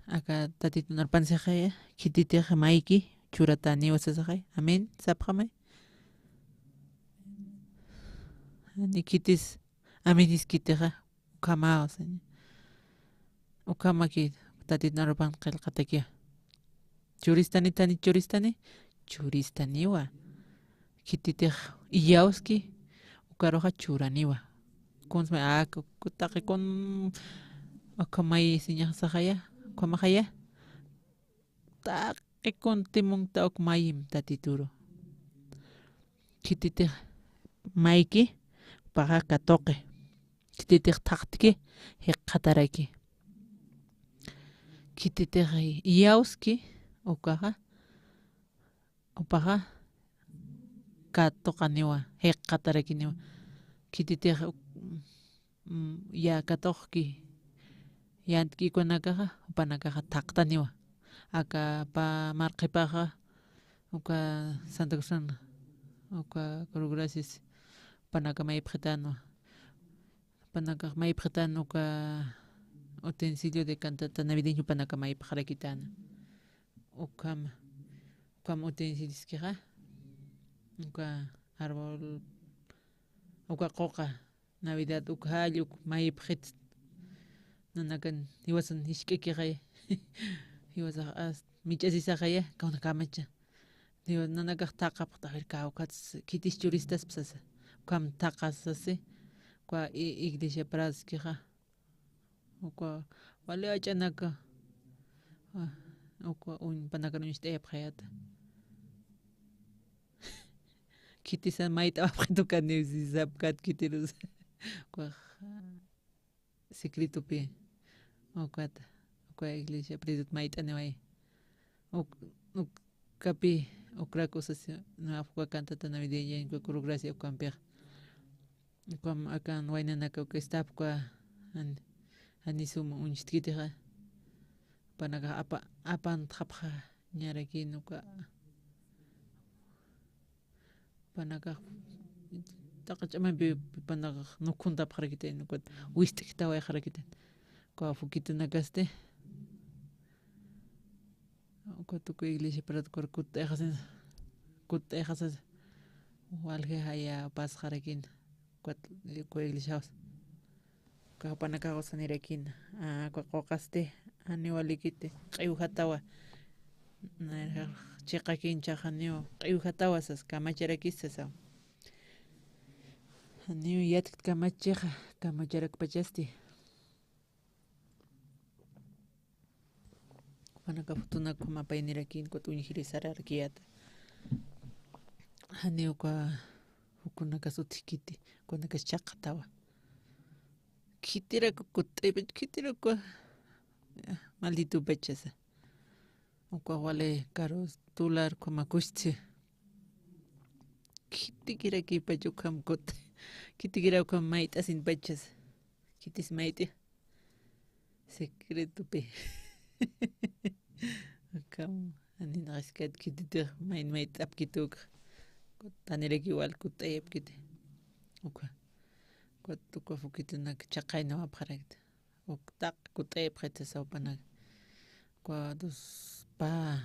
Aka Tatitun arpan sixaya. Khititix mayki churataniwa sasaxay. Amén. Sapxamay. Ni khitis amén jiskitixa. Ukhamawa, Señor. Ukhamaki Tatitun arpan qillqatakiwa. Churistani, tani churistani, churistaniwa. Khititix iyawski, ukaruxa churaniwa. Kunsma, a, ku-, ku-, taqi kun, ukhamay siñaxsaxaya, ukhamaxaya. Taqi kun timunkta uk mayim Tatituru. Khititix mayki, jupaxa katuqi. Khititix thaqtki, jikxataraki. Khititix iyawski, ukaxa, jupaxa katuqaniwa, jikxatarakiniwa. Khititix uk-, mm, ya katuqki, yantki ukanakaxa, jupanakaxa thaqtaniwa. Aka pä mar qhipaxa, uka Santa Cruzan, uka Cruz Gracias, jupanaka mayipxitanwa. Jupanakax mayipxitan uka utensilio de cantata navideña, jupanaka mayipxarakitana. Ukham, ukham utensilioskixa, uka árbol, uka quqa, Navidad uk jall uk mayipxit. Nanakan jiwasan jisk'akixay. Jiwasax as-, mich'asisaxaya, kawnakamacha. Jiwas nanakax thaqapxta, a ver, kawkats khitis churistaspa sasa. Ukham thaqasasi, uka i-, iglesia Pradoskixa. Uka wali ach'anaka. Ah, uka uñ-, jupanakar uñst'ayapxayata. khitisa mayt'awapxitu kaniw sisapkat khitirus. Ukax, secretopi. Ukat, uka iglesia predot mayt'aniway. Uk-, ukapi, ukrak usas, na, uka cantata navideña, uka Coro Gracia ukampix. Ukham akan waynanaka uka estapka, jan-, jani suma uñchtkitixa. Panakax apa-, apantxapxañarakin uka. Panakax taqi ch'amampi panakax nukhuntapxarakitan, ukat wist'ktawayxarakitan. Uka fukitunakasti. Uka tukuy iglesia Pradokar kutt'ayxasin, kutt'ayxasas, walji jaya pasxarakin, ukat, uka iglesiawas. Uka jupanakax usanirakin, a, uka quqasti, janiw walikiti, q'iwjatawa. Chiqakinchax janiw, q'iwjatawa sas, kamacharakis sasaw. Janiw yatkt kamachixa, kamacharakpachasti. Jupanaka futunak jumapaynirakïn, ukat uñjiri sararkiyäta. Janiw uka jukunakas utjkiti, jukunakas chaqatawa. Khitirak kutt'aypach, khitirak uka, ya, malditupachasa. Uka wali karus dólar ukhama kusti. Khitikirakipach ukham kut-, khitikirak ukham mayt'asinpachasa. Khitis mayt'i. Secretopi. Ukham, aninxaskat khititix mayn mayt'apkituka. Taniraki wal kutt'ayapkiti. Uka. Uka, uka fukitunak chaqaynawapxarakta. Uk taq kutt'ayapxita saw jupanak. Uka dos pa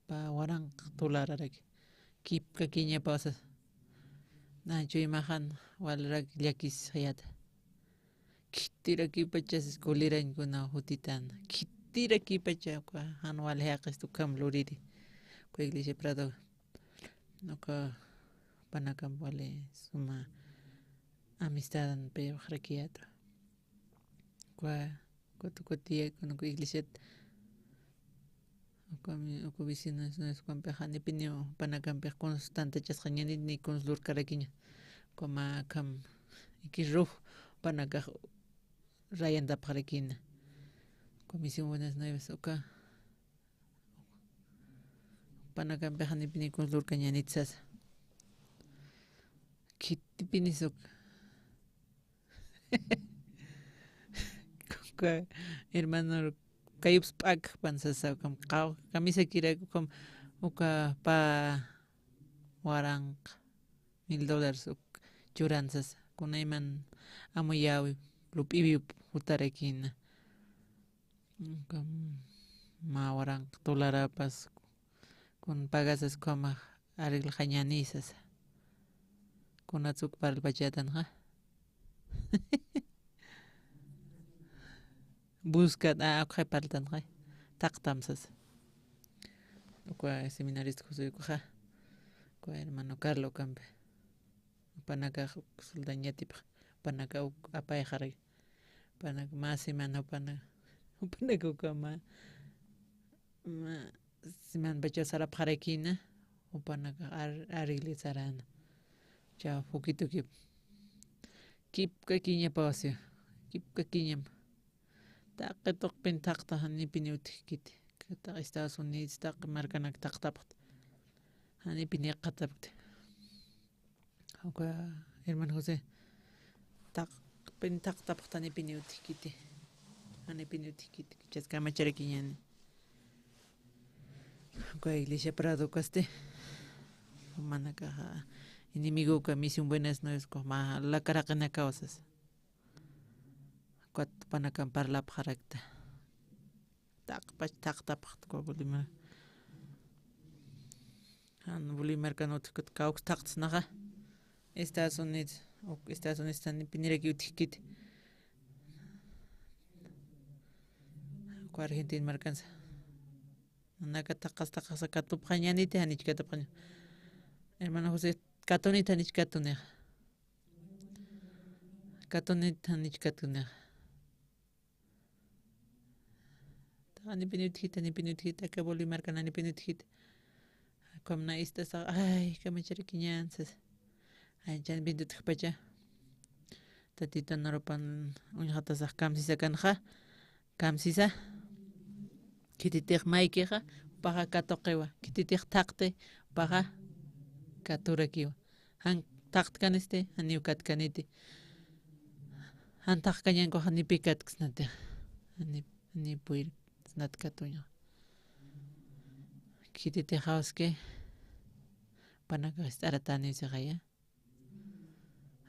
pa waranq dolararaki. Kipkakiñapaw sasa. Na chuymaxan walrak llakisxayäta. Khitirakipachas kulirañkuna jutitan. Khitirakipacha uka jan wali jaqista ukham luriri. Uka iglesia Prado. Uka jupanakam wali suma amistad payapxarakiyäta. Uka, uka tukuti, uka iglesiat, uka mi-, uka vecinos, ukampi janipiniw jupanakampix constantachasxañanit ni cons lurkarakiña. Uka mä akham ikirrux jupanakax rayantapxarakïna. Uka misión Buenas Nuevas, uka jupanakampix janipiniw cons lurkañanit sasa. Khitipinis uk. Uka hermano kayups p'ak pan sasa, ukham qaw-, kamisakirak ukham uka pa waranq mil dólares uk churan sasa. Kunayman amuyäwi, lup'iwi jutarakïna. Ukham mä waranq dolarapas kun pagasas ukhamax arreglxañäni sasa. Kunats uk parlpachätanxa. Buscat, a, ukxay parltanxay. Taqtam sasa. Uka seminarista José ukaxa. Uka hermano Carlos ukampi. Jupanakax uk soldañatipx, jupanaka uk apayxarak. Jupanaka mä semana, jupanaka, jupanaka uka mä, mä semanpachaw sarapxarakïna, jupanaka ar-, arregle saräna. Cha fukitukip. Kipkakiñapaw siwa, kipkakiñam. Taqi tuqpin thaqta janipiniw utjkiti. Taqi Estados Unidos, taqi markanak thaqtapxta. Janipiniw qhatapkti. Uka hermano José, taqpin thaqtapxta, janipiniw utjkiti. Janipiniw utjkiti. Jichhas kamacharakiñäni. Uka iglesia Prado ukasti. Jumanakaxa enemigoka Misión Buenas Nuevas ukax mä lakaraqinakaw sasa. Ukat jupanakam parlapxarakta. Taqpach thaqtapxta uka Bolívar. Jan Bolívar markan utjkut kawks thaqtsnaxa. Estados Unidos, uk Estados Unidos janipiniraki utjkiti. Uka Argentina markansa. Nanaka thaqas thaqasa katupxañäniti, janich katupxaña. Hermano José, katunit janich katunixa. Katunit janich katunixa. Janipiniw utjkiti, janipiniw utjkiti, aka Bolívar markan janipiniw utjkiti. Ukham na ist'asax, ay, kamacharakiñän sasa. Anchan bendito utjpacha. Tatitun arupan uñjatasax kamsisakanxa. Kamsisa. Khititix maykixa, jupaxa katuqiwa. Khititix thaqti, jupaxa katurakiwa. Jan thaqtkanisti, janiw katkaniti. Jan thaqkañankuxa nipi katksnatix. Jani, jani puyrksnat katuña. Khititixawski, panakax ist'aratäniw sixaya.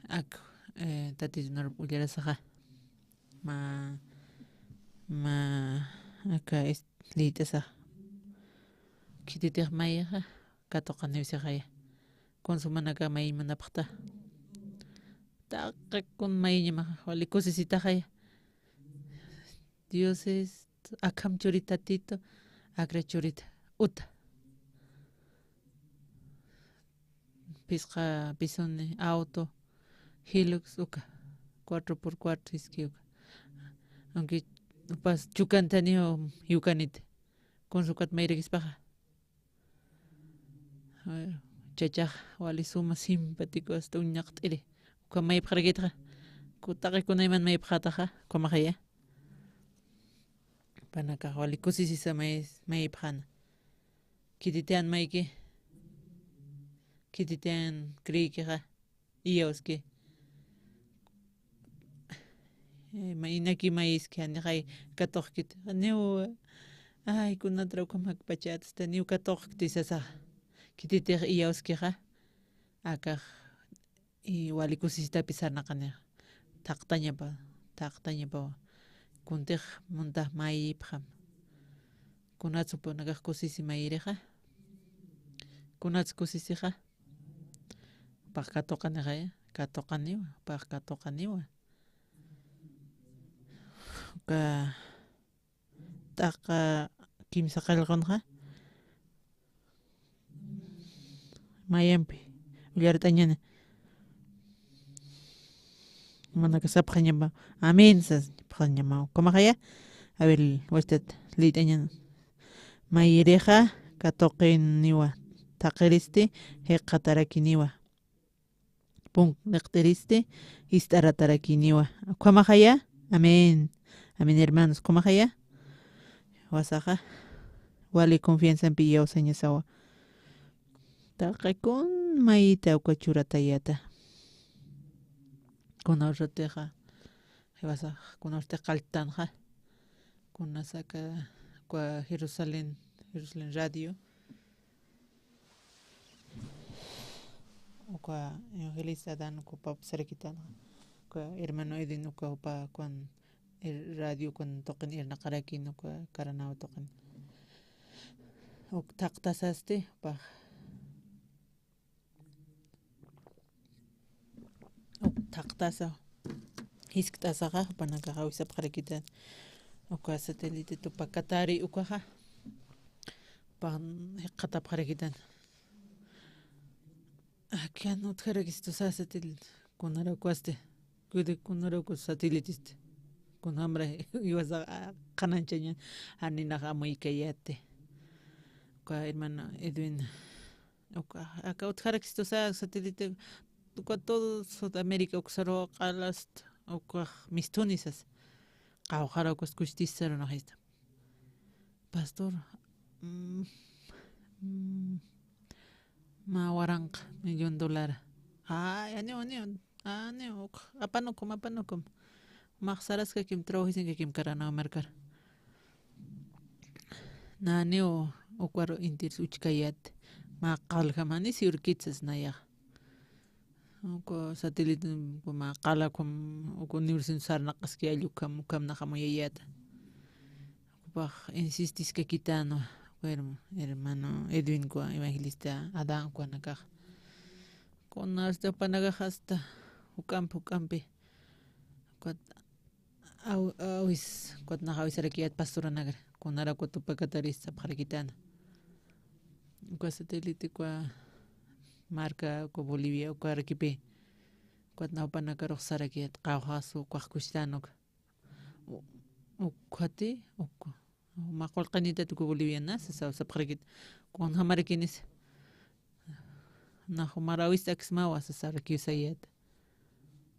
Ak, eh, Tatitun arup ullarasaxa. Ma, ma, aka es, liyt'asaxa. Khititix mayixa, katuqaniw sixaya. Kunsumanaka mayiñ munapxta. Taqi kun mayiñamaxa, wali kusisitaxaya. Dios es, akham churita Tito, akra churita uta. Phisqa pisuni auto, Hilux uka, cuatro por cuatro iski uka. Aunque upas chukantaniw yukanit. Kunsukat mayrakispaxa. Chachax wali suma simpático, hasta uñaqt'iri. Uka maypxarakitxa. Ku taqi kunayman maypxataxa, ukhamaxaya. Panakax wali kusisisa may, maypxana. Khititian mayki. Khititian creekixa. Iyawski. Eh, ma inaki mayiski, janixay katuqkit. Janiw, ay, kunatra ukham jakpachätsta, niw katuqkti sasaxa. Khititix iyawskixa. Akax, y wali kusisitapi sarnaqanixa. Thaqtañapa, thaqtañapawa. Kuntix muntax mayipxam. Kunatsupunakax kusisi mayirixa. Kunats kusisixa. Pax katuqanixaya, katuqaniwa, pax katuqaniwa. Uka t'aqa kimsa qallqunxa mayampi ullart'añani. Manaka sapxañama, amén, sapxañama. Ukhamaxaya, a ver, wachtat liyt'añan. Mayirixa katuqiniwa, thaqiristi jikxatarakiniwa. Punk niqt'iristi jist'aratarakiniwa. Ukhamaxaya, amén. Amén, hermanos. Ukhamaxaya, jiwasaxa wali confianzampi iyawsañasawa. Taqi kun mayita uka churatayata. Kuna uratixa, jiwasax, kuna uratixa qalltanxa. Kunasaka, uka Jerusalén, Jerusalén Radio. Uka evangelista Dan uka pap sarakitan. Uka hermano Edwin uka upa kuan, er, radio kuan tuqin irnaqarakin uka Karanao tuqin. Uk thaqtasasti upa. Uk thaqtasa. Jiskt'asaxa, jupanakaxa awisapxarakitan. Uka satélite Tupac Katari ukaxa. Pan jikxatapxarakitan. Akan utjarakistusa satélite. Kunarakwasti. Kude kunarakus satélitesti. Kunamra iwasaxa qhananchañan. Janinax amuykayati. Uka hermano Edwin. Uka, aka utjarakistusa satélite, uka todo Sudamérica uksaru q'alast, ukax mistunisas. Qawqara ukas kuchtisarunajista. Pastor, mm, mm, mä waranqa millón dólar. Ay, aniw, aniw, aniw, uk, apanukum, apanukum. Max saraskakim, trabajisinkakim Karanao markar. Naniw ukwaru intirs uchkayat, mä qaljam jani siwirkit sas nayax. Uku satélite, uku mä qalakum, uku universidad sarnaqaski allukam, ukam naxamuyayata. Upax insistiskakitanwa, uku herm-, hermano Edwin, uku evangelista Adán, ukanakax. Kuna hasta upanakax hasta juk'ampi, juk'ampi. Ukat aw-, awis, ukat nax awisarakiyat pastoranakar, kunaraku Tupac Katari sapxarakitana. Uka satélite, uka marka, uka Bolivia, uka arakipi. Ukat nax upanakarux sarakiyat, qawqasu, ukax kuchtan uka. U-, ukhati, uka. Mä qullqinita tuku Boliviana, sasa sapxarakit. Kunjamarakinis. nax jumar awist'aksmawa sasarakiw sayäta.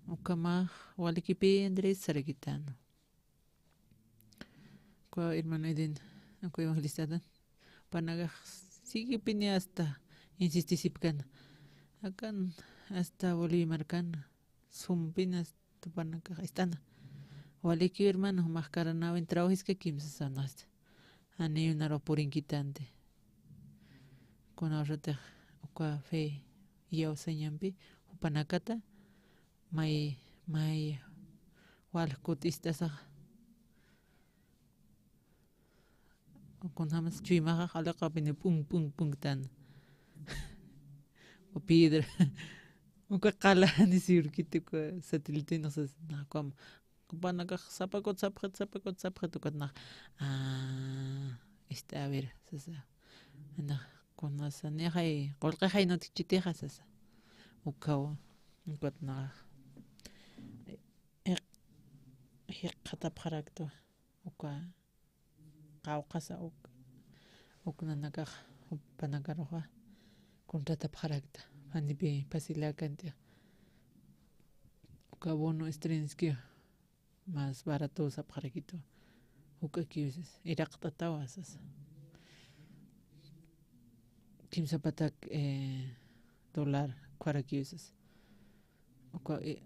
Ukhamax, walikipï Andrés sarakitana. Uka hermano Eden, uka evangelistatan, jupanakax siguipini hasta insistisipkana. Akan hasta Bolivia markan, sumpin hasta jupanakax ist'ana. Walikiw hermano, jumax karanäwin trabajiskakimsa sasa, hasta janiw naru purinkitänti. Kuna uxatix uka fe iyawsañampi, jupanakata may, may walj kut ist'asaxa. Kunjamas chuymaxa qallaqapini p'unk, p'unk, p'unktana. O piedra. Uka qala jani sirvikiti uka satélite, no sé, nax ukham. Jupanakax sapa kut sapxit, sapa kut sapxit, ukat nax, ah, este, a ver, sasa. Nax kunasa, nixay, qullqixay nutkichitixa, sasa. Ukhaw, ukat nax. Jiq-, jiqxatapxarakta uka qawqhasa uk, uk nanakax jupanakaruxa kuntratapxarakta, janipï pasiläkantix. Uka bono Estrenski más barato sapxarakitu, juk'akiw sasa, iraqt'atawa sasa. Kimsa patak, eh, dólar ukharakiw sasa. Uka, eh,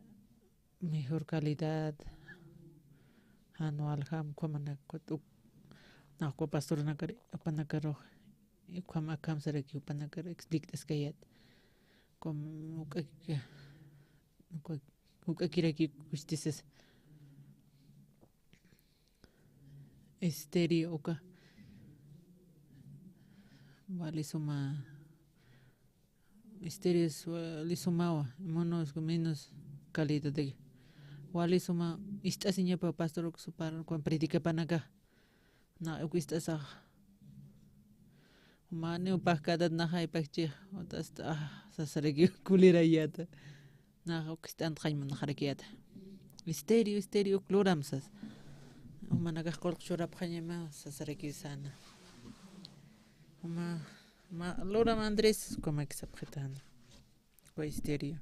mejor calidad, jan waljam, ukhamanak, ukat uk, nax uka pastornakar, jupanakarux, ukham akham saraki, jupanakar explikt'askayät. Ukham, uka, uka, uka, ukakiraki kusti sasa. Estéreo uka. Wali suma Misterios, wali sumawa, menos, menos calidad de. Wali suma, ist'asiñapa pastor uk supar, kuan predicapanaka. Na uk ist'asax. Mani upax kadat naxay pakchix, utas, ah, sasaraki kulirayata. Nax uk ist'antxañ manaxarakiyata. Misterio, misterio uk luram sas. Umanakax qulq churapxañama sasaraki sana. Uma, ma, luram Andrés, ukamak sapxitana. Uka misterio.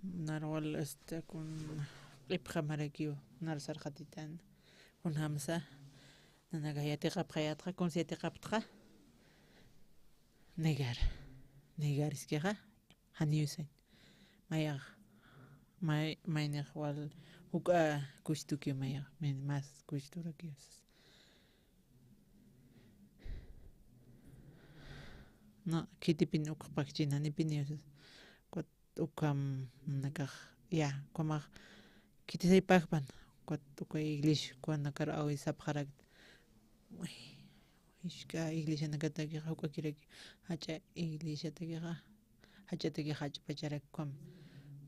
Narwal, este, kun q'ipxamarakiw, nar sarxatitan. Kunjamsa, nanaka yatiqapxayatxa, kunsa yatiqaptxa. Negar. Negar iskixa, janiw sañ. Mayax, may, maynix wal, juk'a kushtukiw mayax, men mas kushturakiw sas. Na, khitipin uk pakchin janipiniw sas. Ukat ukham nanakax, ya, ukhamax khitisay pakpan. Ukat uka iglesia, ukanakar awisapxarakta. Uy, jisk'a iglesianakatakixa, juk'akiraki, jach'a iglesiatakixa, jach'ataki jach'pacharak ukham,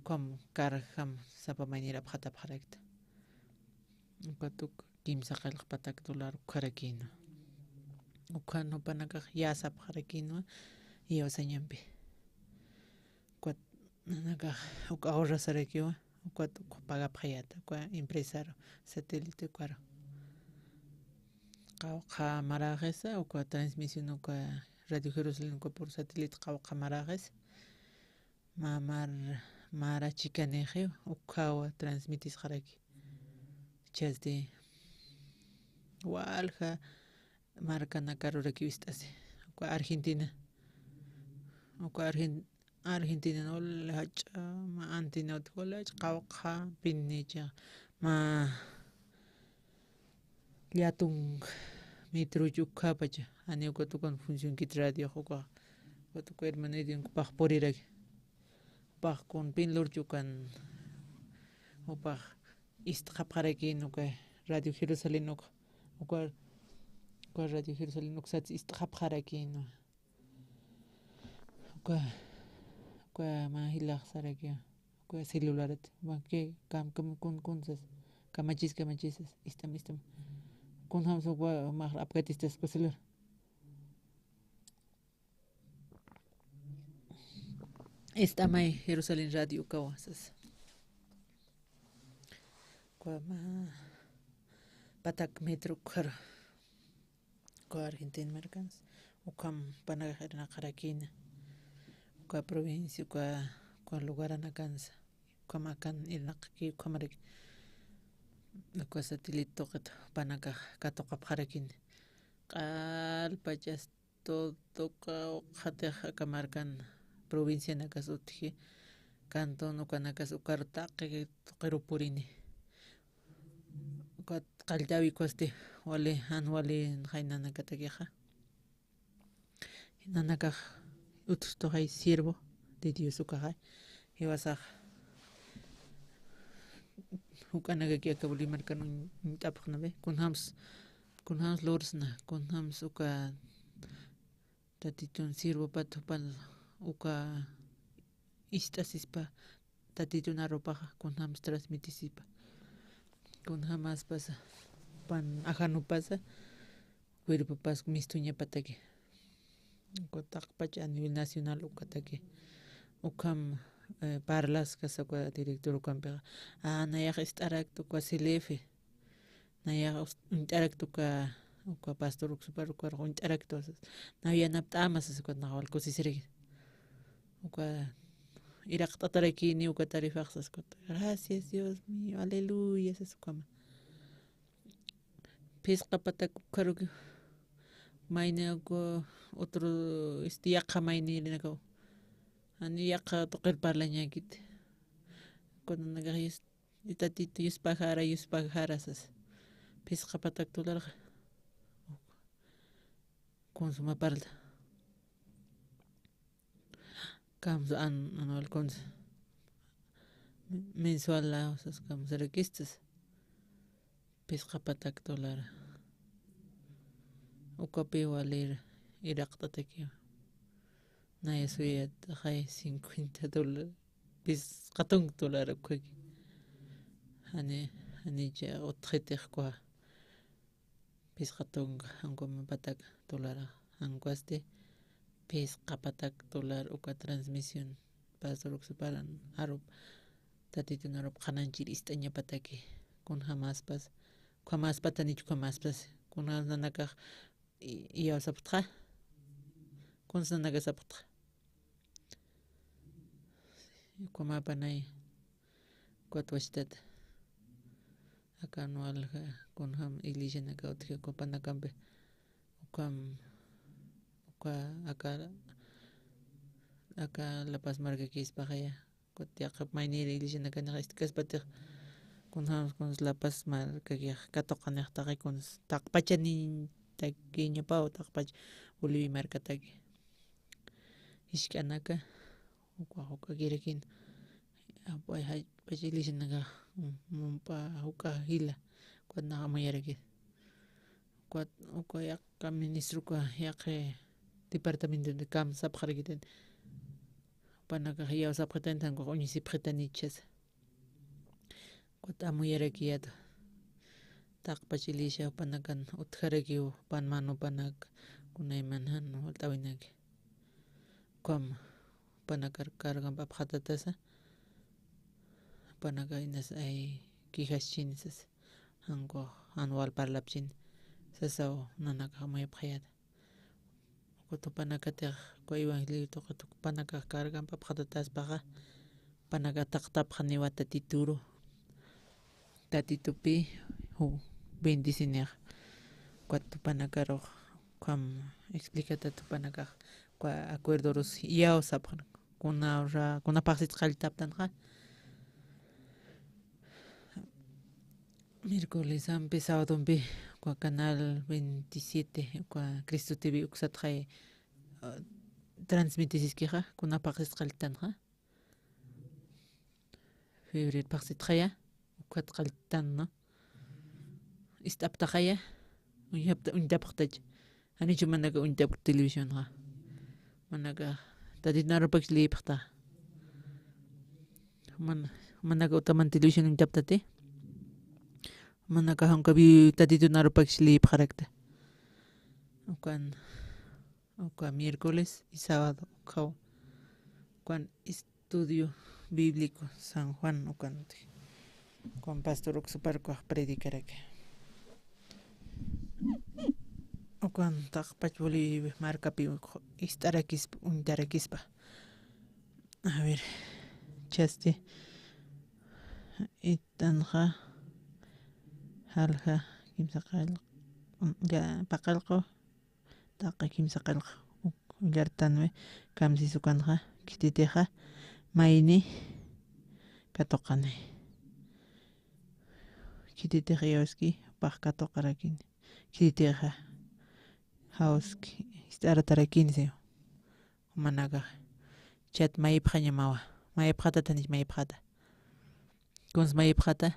ukham karjam sapa maynir apxatapxarakta. Ukat uk kimsa qillqpatak dólar ukharakïnwa. Ukhan jupanakax yäsapxarakïnwa, iyawsañampi. Ukat nanakax uk ahorrasarakiwa, ukat uk pagapxayata, uka empresaru, satélite ukaru. Qawqha maraxisa, uka transmisión, uka Radio Jerusalén, uka por satélite qawqha maraxisa. Mä mar, mara chikanixiw, ukhawa transmitisxaraki. Chasti, walja markanakarurakiw ist'asi. Uka Argentina. Uka Argen-, Argentina, wal jach'a, mä antenat, wal jach'a qawqha pinicha, mä llätunk metroch ukhapacha, janiw ukat ukan funcionkit radiox ukax, ukat uka hermano Edwin ukapax puriraki. Upax kun pin lurch ukan, upax ist'xapxarakïn uka Radio Jerusalén uk, uka, uka Radio Jerusalén uksats ist'xapxarakïn. Uka, uka mä jilax sarakiwa. Uka celularat. Uka kam, kam, kun, kun sas. Kamachis, kamachis sas. Ist'am, ist'am. Kunjamsa uka mä apkatistas uka celular. Ist'amay Jerusalén Radio ukawa sas. Uka mä patak metro ukhar. Uka Argentina markans, ukham jupanakax irnaqarakïna. uka provincia, uka, uka lugaranakansa, ukhamakan irnaqaki, ukhamaraki uka satélite tuqit jupanakax katuqapxarakini. Q'alpachas todo uka uqhatix aka markan provincianakas utji, cantón ukanakas ukar taqi tuqiru purini. Ukat qalltäwi ukhasti wali, jan wali jaynanakatakixa. Nanakax utjtuxay siervo de Dios ukaxay. Jiwasax juk'anakaki aka Bolivia markan uñ-, uñt'apxnawi. Kunjams, kunjams lursna, kunjams uka Tatitun sirvupat jupan uka ist'asispa, Tatitun arupaxa kunjams transmitisipa. Kunjamaspas pan ajanupasa, cuerpopas mistuñapataki. Uka taqpach a nivel nacional ukataki. Ukham, eh, parlaskasa uka director ukampixa. Ah, nayax ist'arakta uka C L F. Nayax us-, uñt'arakta uka, uka pastor uksupar ukarux uñt'arakta sas. Nayax yanapt'ama sas ukat nax wal kusisiraki. Uka iraqt'atarakini uka tarifax sas ukat. Gracias, Dios mío, aleluya, sas ukama. Phisqa patak ukharuki mayni uka otro, este, yaqha maynirinakaw. Ani yaqha tuqir parlañäkiti. Kunanakax Dios, Tatitu, yuspajara, yuspajara sas. Phisqa patak tularxa. Kunsuma parlta. Kamsa an, anual kunsa. Mensual la, sas kamsarakistas. Phisqa patak tulara. Ukapi walir iraqt'atakiwa. Naya suyat, jay cincuenta dólar, phisqa tunka dólar ukhaki. Jani, janicha utjitix uka phisqa tunka, jankuma patak dólar, jankusti phisqa patak dólar uka transmisión. Pastor uksuparan arup, Tatitun arup qhananchir ist'añapataki. Kunjamaspas, ukhamaspatanich ukhamaspas. Kuna nanakax i-, iyawsapxtxa. Kuns nanakasapxtxa. Ukhamapanay. Ukat wachtat. Akan walja kunjam iglesianaka utji ukapanakampi. Ukham, uka, aka, aka La Paz markakispaxaya. Ukat yaqhap maynir iglesianakanixa ist'kaspatix. Kunjam, kuns La Paz markakix katuqanix taqi kuns taqpachanin takiñapaw taqpach Bolivia markataki. Jisk'anaka, uka, uka kirakin, apay, jachpach iglesianaka, mm, mumpa, uka jila, ukat nax amuyarakis. Ukat, uka yaqha ministro, uka yaqha departamento de kam sapxarakitan. Jupanakax iyawsapxitan, jan ukax uñisipxitanichasa. Ukat amuyarakiyäta. Taqpach iglesia jupanakan utjarakiw, jupan manupanak, kunayman jan walt'äwinaki. Ukham, jupanakar cargamp apxatatasa. Jupanaka inas ay quejaschin sasa. Jan ukax, jan wal parlapchin sasaw nanakax amuyapxayäta. Ukat jupanakatix uka evangelio tuqit jupanakax cargamp apxatataspaxa, jupanakax taqtapxaniwa Tatituru. Tatitupi ju-, bendicinix. Ukat jupanakarux ukham explicatat jupanakax uka acuerdorus iyawsapxan. Kuna ura, kuna phaxsit qalltaptanxa. Miércolesampi, sábadompi, uka canal veintisiete, uka Cristo T V uksatxay, ah, transmitisiskixa, kuna phaxsit qalltanxa. Febrero phaxsitxaya, ukat qalltan, ¿no? Ist'aptaxaya, uñjapta-, uñtapxtach. Janichu manaka uñtapkt televisionxa. Manaka, Tatitun arupakch liyipxta. Man-, manaka utaman television uñtaptati. Manaka jankabi Tatitun arupakch liyipxarakta. Ukan, uka miércoles y sábado, ukaw. Ukan Estudio Bíblico San Juan ukan, ukan pastor uksuparkax predicaraki. Ukan taqpach Bolivia markapi ist'arakispa, uñtarakispa. A ver, chasti. Itanxa, jalja, kimsa qallq-, ya, paqallqu, taqi kimsa qallq, uk, ullartanwi, kamsis ukanxa, khititixa, mayni, katuqani. Khititixa iyawski, pax katuqarakini. Khititixa, jawski, ist'aratarakini, siw. Jumanakax. Chat mayipxañamawa. Mayipxata, tanich mayipxata. Kuns mayipxata.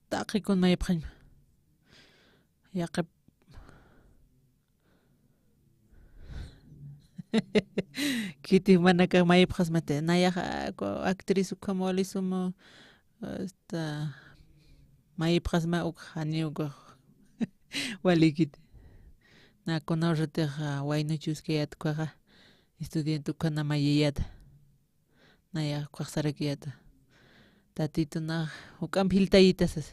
Taqi kun mayipxañma. Yaqip. Khiti jumanakax mayipxasmati. Nayaxa, ku actriz ukham wali suma, esta, mayipxasma uk, jani ukax. Walikiti. Na kuna urratix, ah, waynu chuskayat ukaxa, estudiante ukhana mayiyata. Naya ukax sarakiyata. Tatitu na juk'amp jiltayita sas.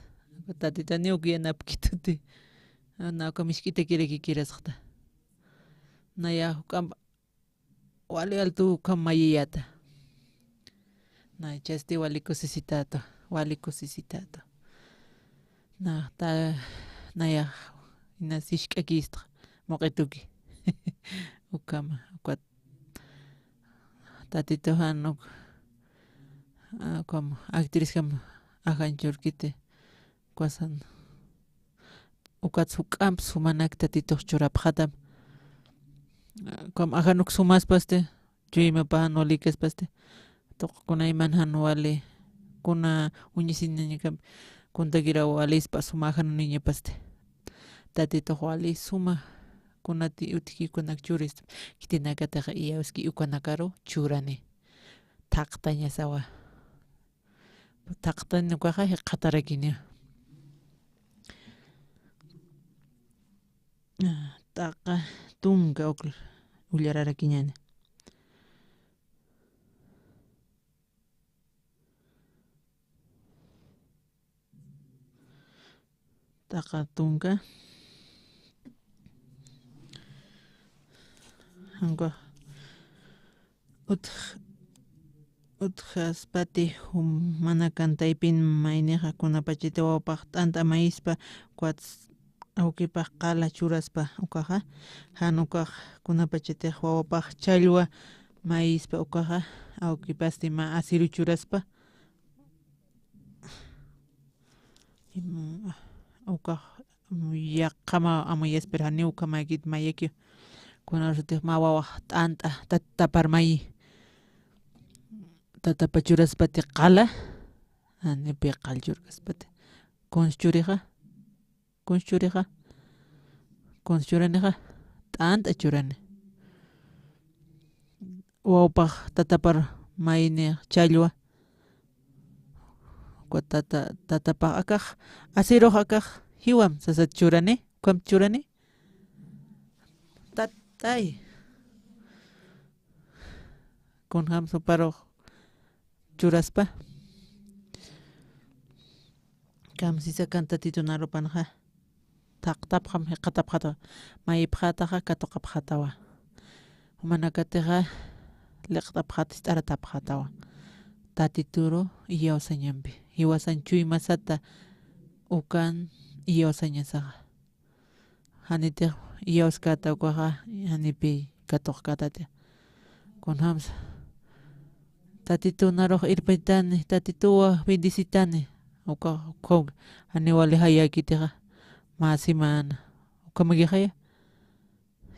Tatitu ni uk yanapkituti. Na uka misk'itakiraki kirasxta. Naya juk'amp wali altu ukham mayiyata. Na chasti wali kusisitatu, wali kusisitatu. Na ta, nayax, ina sisk'akistxa, muq'ituki. Ukhama, ukat. Tatitu jan uk, ah, ukham, actriz jam, ajan churkiti. Ukasan. Ukat juk'amp sumanak Tatitux churapxatam. Ukham ajan uk sumaspasti, chuymapax jan walikaspasti. Tuq kuna iman jan wali, kuna uñisiniñakam, kuntakiraw walispa suma ajan uñiñapasti. Tatitux wali suma, kunati utjki kunak churist, khitinakatix iyawski ukanakaru churani. Thaqtañasawa. Thaqtan ukaxa jikxatarakini. Taqa tunka uk ullararakiñani. Taqa tunka. Janka. Utj-, utjaspati jumanakan taypin maynixa kunapachati wawapax t'ant'a mayispa, ukat awkipax qala churaspa ukaxa, jan ukax kunapachatix wawapax challwa mayispa ukaxa, awkipasti mä asiru churaspa, Im, ukax, mm, yaqhama amuyaspir janiw ukhamäkit mayakiw. Kunasatix mä wawax t'ant'a tatapar mayi. Tatapa churaspati qala, janipi qal churkaspati. Kuns churixa, kuns churixa, kuns churanixa, t'ant'a churani. Wawpax tatapar mayni challwa. Uka tata, tatapax akax, asirux akax, jiwam sasat churani, ukham churani. Tatay. Kunjam suparux churaspa. Kamsisa kan Tatitun arupanxa. Thaqtapxam jikxatapxatawa. Mayipxataxa katuqapxatawa. Jumanakatixa liqt'apxat ist'aratapxatawa. Tatituru iyawsañampi. Jiwasan chuymasata ukan iyawsañasaxa. Janitix iyawskata ukaxa, janipi katuqkatati. Kunjamsa. Tatitun arux irpitani, Tatituwa bendicitani. Ukax, ukax, janiw wali jayäkitixa. Mä semana. Ukhamakixaya.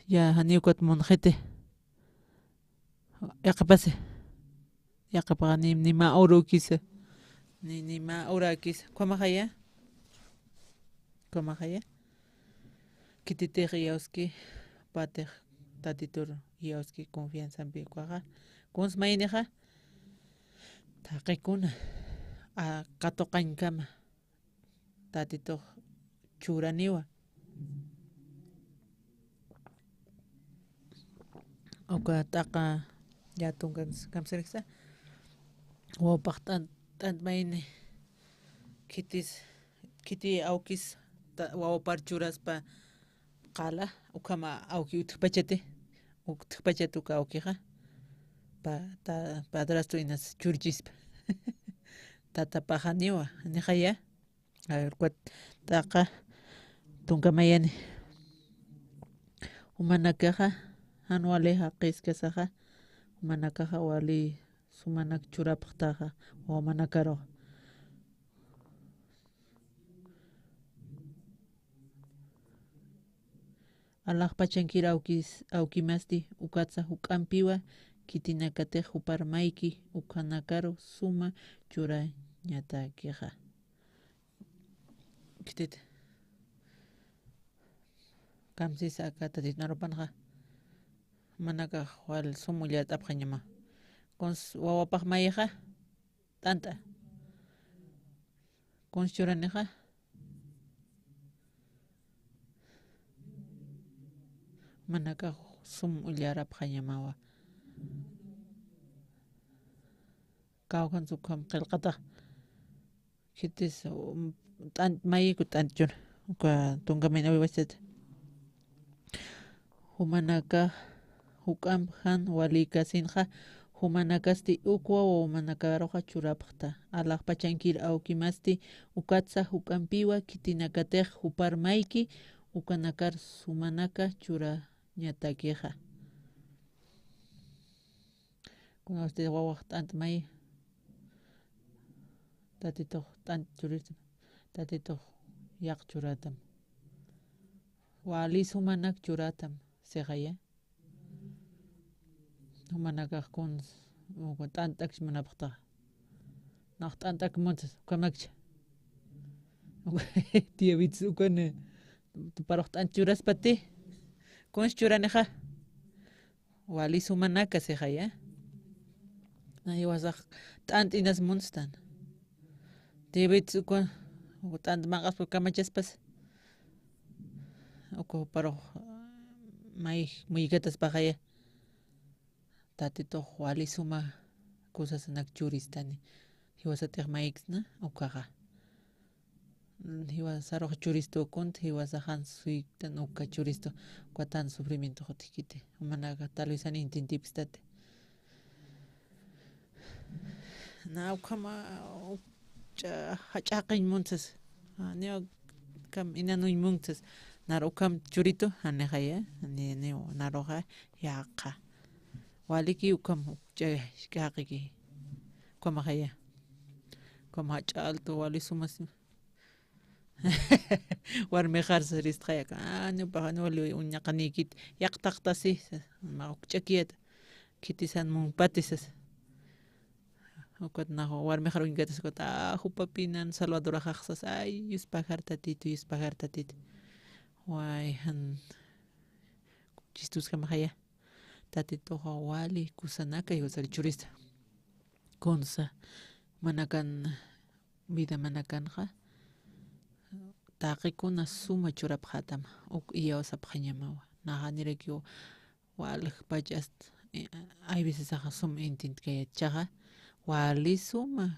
Ya, janiw ukat munxiti. Yaqhipasi. Yaqhipaxa ni, ni mä urukisa. Ni, ni mä urakisa. Ukhamaxaya. Ukhamaxaya. Khititix iyawski, patix Tatitur iyawski confianzampi ukaxa. Kuns maynixa. Thaqikuna. A, katuqañkama. Tatitux churaniwa. Uka t'aqa yatun kams-, kamsiriksa. Wawpax t'an-, t'ant mayni. Khitis, khiti awkis ta-, wawpar churaspa qala, ukhama awki utjpachati. Uktpachat uka awkixa. Pa-, ta-, padrastro inas churchispa. Tatapaxaniwa, nixaya. A ver, ukat taqa tunka mayani. Jumanakaxa, jan wali jaqiskasaxa, jumanakaxa wali sumanak churapxtaxa, wawanakaru. Alaxpachankir awkis-, awkimasti, ukatsa juk'ampiwa, khitinakatix jupar mayki, ukhanakaru suma churañatakixa. Khitit. Kamsis aka Tatit narupanxa. Manakax wal sum ullart'apxañama. Kuns wawapax mayixa. T'ant'a. Kuns churanixa. Manakax sum ullarapxañamawa. Kawkhansa ukham qillqatax. Khitis, um, t'ant mayiku t'ant chun. Uka tunka mayna wiwasita. Jumanakax juk'amp jan walïkasinxa, jumanakasti ukwa wawanakaruxa churapxta. Alaxpachankir awkimasti, ukatsa juk'ampiwa khitinakatix jupar mayki, ukanakar sumanaka churañatakixa. Kunasti wawax t'ant may. Tatitux t'ant churïtam. Tatitux yaq churatam. Wali sumanak churatam. Sixaya. Jumanakax kuns, uka t'ant'akch munapxtaxa. Nax t'ant'ak muntas, ukhamakcha. Tiyawits ukan, tuparux t'ant churaspati. Kuns churanixa. Wali sumanaka sixaya. Na jiwasax t'ant inas munstan. Tiyawits uka, uka t'ant maq'aspa kamachaspas. Uka juparux may, muykataspaxaya. Tatitux wali suma kusasanak churistani. Jiwasatix mayksna, ukaxa. Jiwasarux churistu kunt, jiwasa jan suyktan uka churistu, uka tan sufrimiento jutjkiti. Jumanaka tal vez jan intintipkstati. Na ukhama, ukch'a, jach'a jaqiñ muntsas. Janiw ukham inanuñ muntsas. Nar ukham churitu, janixaya, ni, ni, naruxa, yaqha. Waliki ukham, ukch'a, jach'a jaqiki. Ukhamaxaya. Ukham jach'a alto, wali sumas. Warmixar saristxaya, ah, nipaxa, ni wali uñaqanikit, yaqtaqtasi, ma ukch'akiyata, khitisan munpatisas. Ukat nax warmixar uñkatas, ukat, ah, jupapinan salvadoraxaxsas, ay, yuspajar tatitu, yuspajar tatitu. Way, jan, chistuskamaxaya. Tatituxa wali kusanaka jiwasar churista. Kunsa, manakan, vida manakanxa, taqikuna suma churapxätam, uk iyawsapxañamawa. Naxa nirakiw walxpach hasta, eh, hay veces axa sum intintkayachaxa, wali suma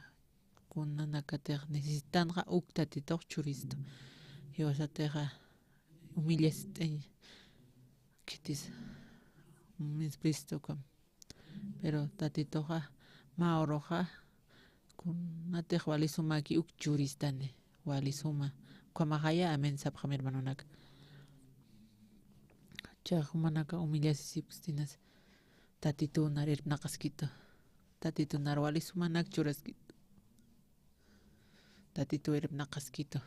kunanakatix necesitanxa uk tatitux churistu. Jiwasatixa humillast'añ khitis, mispristu ukham. Pero tatituxa, mä uruxa, kunatix wali sumaki uk churistani, wali suma. Ukhamaxaya, amén sapxam hermanonak. Chax jumanaka humillasisipkstinas, tatitu nar irpnaqaskitu. Tatitu nar wali sumanak churaskitu. Tatitu irpnaqaskitu.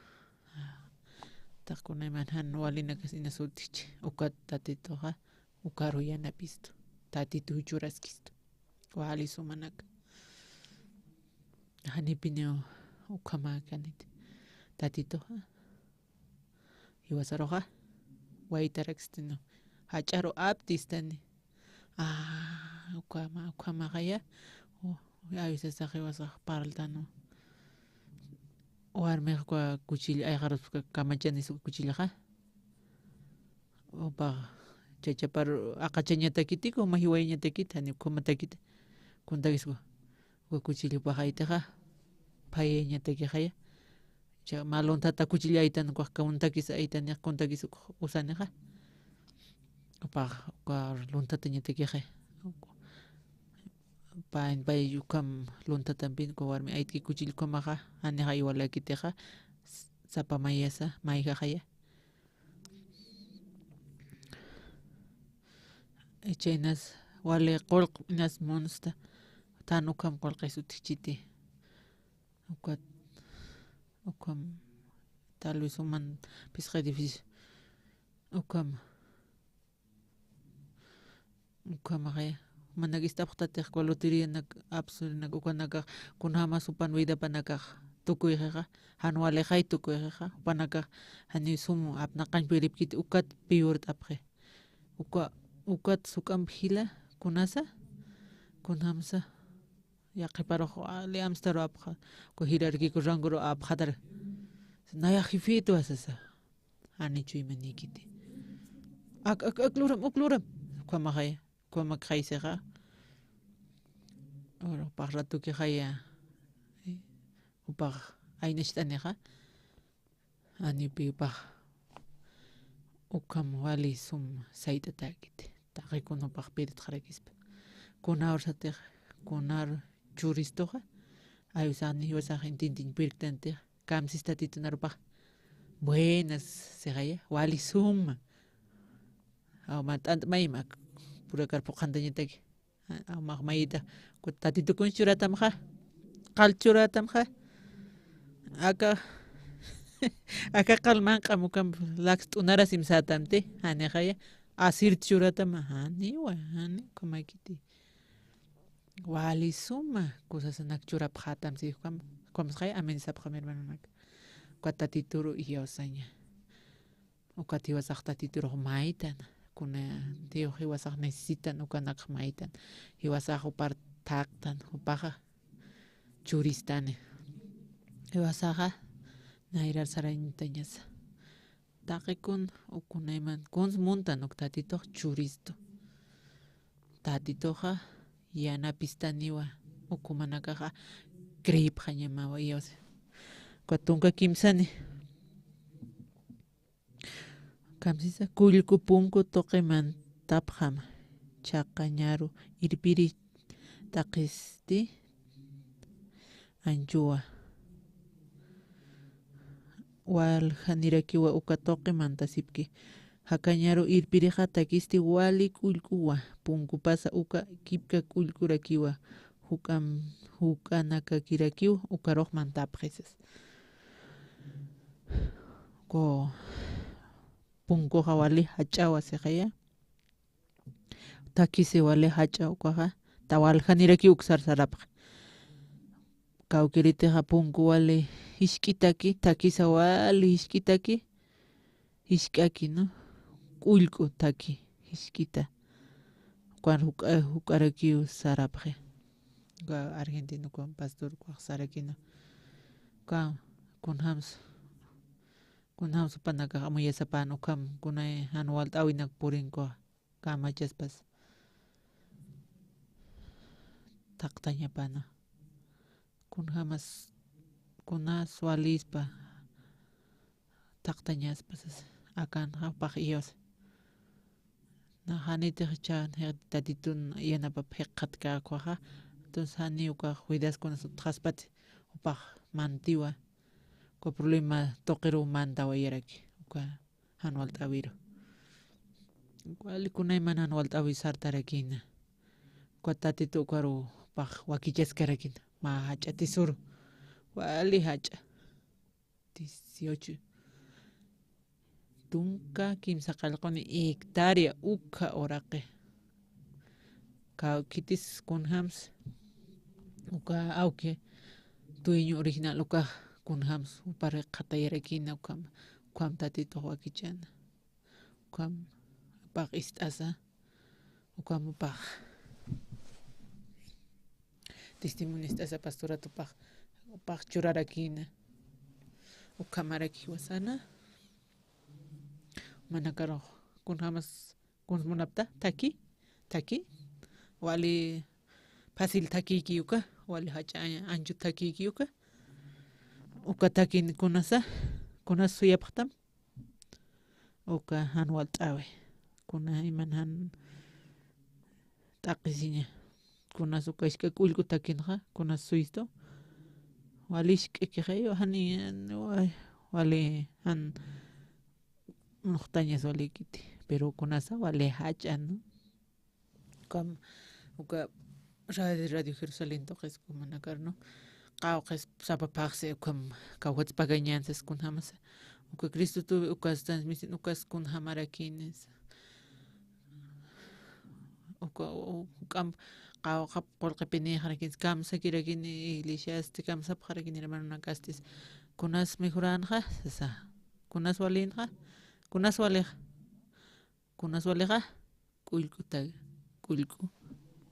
Taqkuna iman jan walinakas inas utjchi. Ukat tatituxa, ukaru yanapistu. Tatitu churaskistu. Wali sumanak. Janipiniw ukhamakanit. Tatituxa. Jiwasaruxa, waytarakstinu. Jach'aru aptistani. Ah, ukhama, ukhamaxaya. U, a veces jiwasax parltanu. Warmix uka kuchilla, ayxarus uka kamachanis uka kuchillaxa. Upax, chachapar aqachañatakitiku, uma jiwayañatakit, jani ukhamatakit. Kuntakisku. Uka kuchillu paxaytixa, phayañatakixaya. Cha malunthata kuchillaytan, ukax kamuntakis aytanix, kuntakis uk usanixa. Upax, uka luntatañatakixa. Pay, pay ukham luntatampin, uka warmi aytki kuchillkamaxa, janixa iwalakitixa, sapa mayasa, mayjaxaya. Chaynas, wali qullq, inas munsta, tan ukham qullqis utjchiti. Ukat, ukham, tal vez uman phisqa edificio. Ukham, ukhamaxaya. Manak ist'apxtatix, loterianak, apsurinak, ukanakax, kunjamas jupan vidapanakax tukuyxixa, jan walixay tukuyxixa, jupanakax, jani sum apnaqañ piripkiti, ukat piwirt'apxi. Uka, ukat suk'amp jila, kunasa, kunjamsa. Yaqhiparux wali amstaru apxa, uka jirarkiku ranguru apxatar. Nayax jifitwa sasa. Jani chuymanikiti. Ak, ak, ak luram, uk luram. Ukhamaxaya, ukhamakxaysixa. Uru, upax ratukixaya. Upax aynacht'anixa. Janipi upax ukham wali sum sayt'atäkiti. Taqikun upax piritxarakispa. Kuna ursatix, kunar churistuxa. Ayusax, jiwasax intintiñ pirktantix. Kamsis Tatitun arupax. Buenas, sixaya, wali suma. Aw, ma t'ant'mayma, purakar phuqhantañataki. Aw, max mayita, ku Tatitukun churatamxa. Qal churatamxa. Aka, aka qal manq'am ukham laks t'unarasim sätamti, janixaya. Asir churatama, janiwa, jani, ukhamakiti. Wali suma kusasanak churapxätam, si, ukham, ukhamsxay, amén sapxam, hermanonak. Ukat Tatituru iyawsaña. Ukat jiwasax Tatiturux maytan. Kuna tiyux jiwasax necesitan, ukanakx maytan. Jiwasax jupar thaqtan, jupaxa churistani. Jiwasaxa nayrar sarañtañasa. Taqikun ukunayman kuns muntan uk Tatitux churistu. Tatituxa yanapistaniwa ukhumanakaxa creepxañamawa iyawsa. Uka tunka kimsani. Kamsisa, kullku punku tuqi mantapxam, chaqañaru irpiri taqisti anchuwa. Waljanirakiwa uka tuqi mantasipki. Jakañaru irpirixa takisti wali kullkuwa, punkupasa uka kipka kullkurakiwa, juk'am, juk'anakakirakiw ukarux mantapxisas. Ku punkuxa wali jach'awa sixaya. Takisi wali jach'a ukaxa, ta waljaniraki uksar sarapxi. Kawkiritixa punku wali jisk'itaki, takisa wali jisk'itaki, jisk'aki, ¿no? Kullku taki, jisk'ita. Ukan juk'a-, juk'arakiw sarapxi. Uka argentino, ukan pastor ukax sarakina. Uka kunjams, kunjams jupanakax amuyasapan ukham, kunay jan walt'äwinak purinkuxa. Kamachaspas thaqtañapana. Kunjamas, kunas walispa thaqtañaspas, akan jupax iyawsa. Na janitix chan, Tatitun yanapap jikxatkäkwaxa. Entonces jani uka cuidas kunas utjaspati, jupax mantiwa. Uka problema tuqiruw mantawayaraki. Uka jan walt'äwiru. Wali kunayman jan walt'äwi sartarakina. Uka Tatitu ukaru pax wakichaskarakina. Mä jach'a tisuru. Wali jach'a. Dieciocho. Tunka kimsa qallquni hectárea ukha uraqi. Kawkhitis kunjams, uka awki dueño original ukax kunjams, jupar jikxatayarakina ukham, ukham Tatitux wakichäna. Ukham jupax ist'asa, ukham jupax testimonio ist'asa, pastorat jupax, jupax churarakina. Ukhamaraki jiwasana. Manakarux kunjamas kuns munapta, thaki, thaki. Wali fácil thakiyki uka, wali jach'a anchu thakiyki uka. Uka thakin kunasa, kunas suyapxtam. Uka jan walt'äwi. kuna iman jan t'aqhisiña. Kunas uka isk'a k'ullk'u takinxa, kunas suystu. Wali isk'akixayu, jani, wa-, wali jan muxtañas walikiti. Pero kunasa wali jach'a, ¿no? Ukam, uka radio, Radio Jerusalén tuqis kumanakar, ¿no? Qawqhas sapa phaxsi ukham kawkhatspakañän sas kunjamasa. Uka Cristo tuwi ukas transmisión ukas kunjamarakinis. Uka, u-, uk'amp qawqhap qullqipinïxarakins, kamsakirakini iglesiasti, kamsapxarakini hermanonakastis. Kunas mejoränxa, sasa. Kunas walïnxa, kunas walixa. Kunas walixa, k'ullk'u ta-, k'ullk'u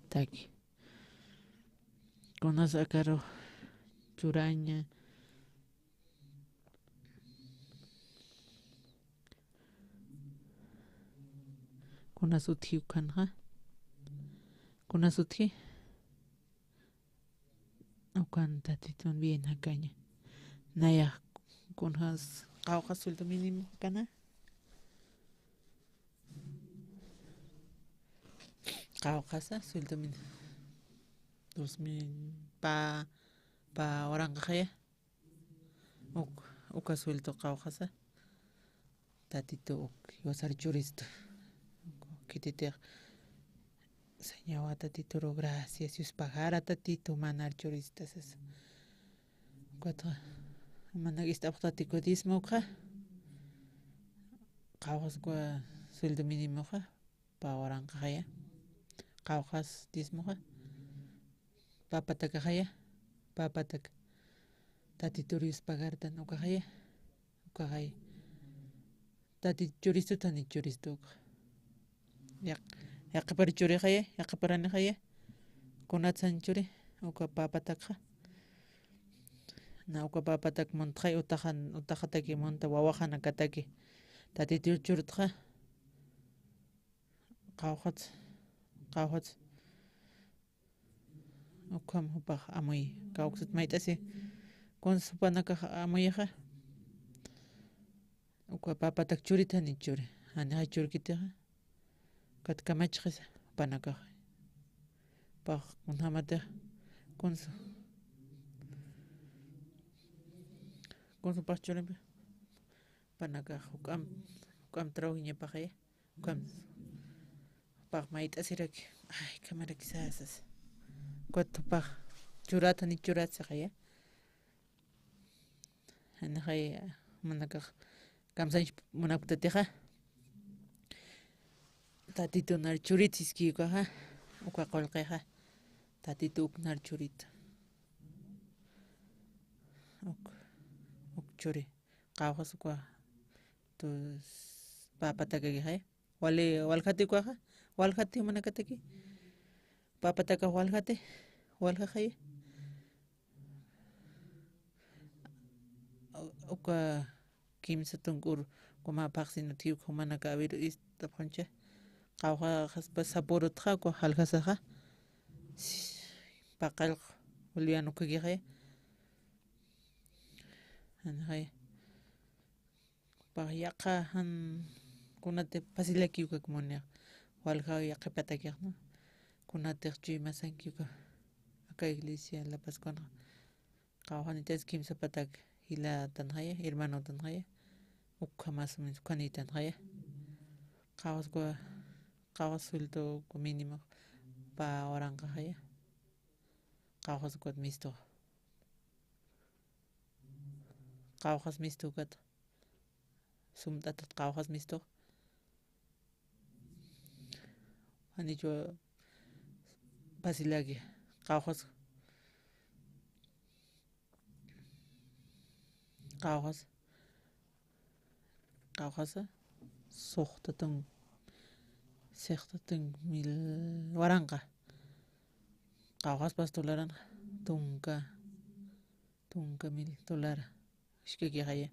taki. Kunas akaru churaña. Kunas utji ukhanxa. Kunas utji. Ukan Tatitun bien jakaña. Nayax kunjas qawqhas sueldo mínimo jakana. Qawqhasa sueldo mínimo. Dos mil pa, pa waranqaxaya. Uk, uka sueldo qawqhasa. Tatitu uk, yusar churistu. Uk, khititix. Señor Tatituru, gracias. Yuspajara Tatitu, manar churista sasa. Ukatxa, manak ist'apxta Tatiku diezmo ukxa. Qawqhas ukwa sueldo mínimo ukxa. Pa waranqaxaya. Qawqhas diezmoxa. Papatakaxaya. Papatak. Tatitur yuspagartan ukaxaya. Ukaxaya. Tati churistu, tani churistu ukax. Yaq-, yaqipar churixaya, yaqiparanixaya. Kunatsan churi, uka papatakxa. Na uka papatak muntxay, utaxan, utaxataki munta, wawaxanakataki. Tatitur churtxa. Qawqhats, qawqhats. Ukham jupax amuy, kawksat mayt'asi. Kuns jupanakax amuyaxa. Uka papatak churita ni churi. Janixa churkitixa. Kat kamachxisa jupanakax. Pax kunjamatix. Kuns. Kuns jupax churimpi. Jupanakax juk'am, juk'am trabajiñapaxaya. Ukham, jupax mayt'asiraki, ay, kamarakisasas. Ukat jupax churata ni churat saqaya. Janixay, manakax kamsañ munapktatixa. Tatitu nar churit siski ukaxa, uka qullqixa. Tatitu uk nar churit. Uk, uk churi. Qawqhas uka, tus, papatakakixay. Wali, waljati ukaxa, waljati jumanakataki. Papatakax waljati, waljaxaya. Uka kimsa tunk'ur, kuma phaxsin utji uka jumanaka awiru ist'apxuncha. Qawqhaxaspa sapurutxa, uka jaljasaxa. Paqallq, Bolivian ukakixaya. Janixaya. Pax yaqha jan kunatix pasilaki ukak munix, walja yaqhipatakix, ¿no? Kunatix chuymasanki uka, aka iglesia La Pascuanxa. Qawqhanitas kimsa patak jilatanxaya, hermanotanxaya. Ukha más o menos ukhanïtanxaya. Qawqhas uka, qawqhas sueldo uka mínimo pa waranqaxaya. Qawqhas ukat mistu. Qawqhas mistu ukat. Sumt'atat qawqhas mistu. Janichu pasilaki. Qawqhas. Qawqhas. Qawqhasa. Suxtatun. Sixtatun mil waranqa. Qawqhaspas dolaranxa. Tunka. Tunka mil dolara. Iskakixaya.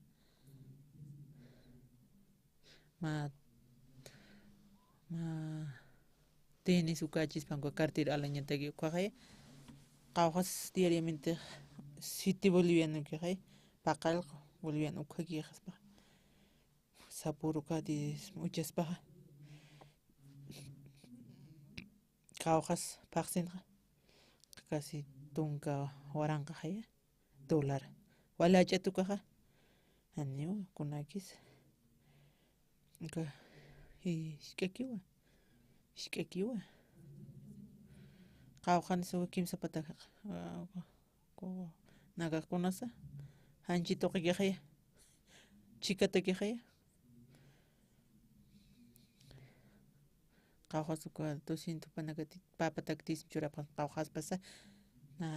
Mä, mä tenis ukachispan uka cartera alañataki ukaxaya. Qawqhas diariamente siete boliviano ukixaya. Paqallq boliviano ukakixaspa. Sapur uka diezmo uchaspaxa. qawqhas phaxsinxa, casi tunka waranqaxaya, dólar. Wali jach'at ukaxa, janiw, kunakis. Uka, jisk'akiwa, jisk'akiwa. Qawqhansa kimsa patakax, ah, ku-, nakax kunasa, janchi tuqikixaya, chikatakixaya. Qawqhas uka doscientos panakati-, papataktis churapxan qawqhaspasa, na,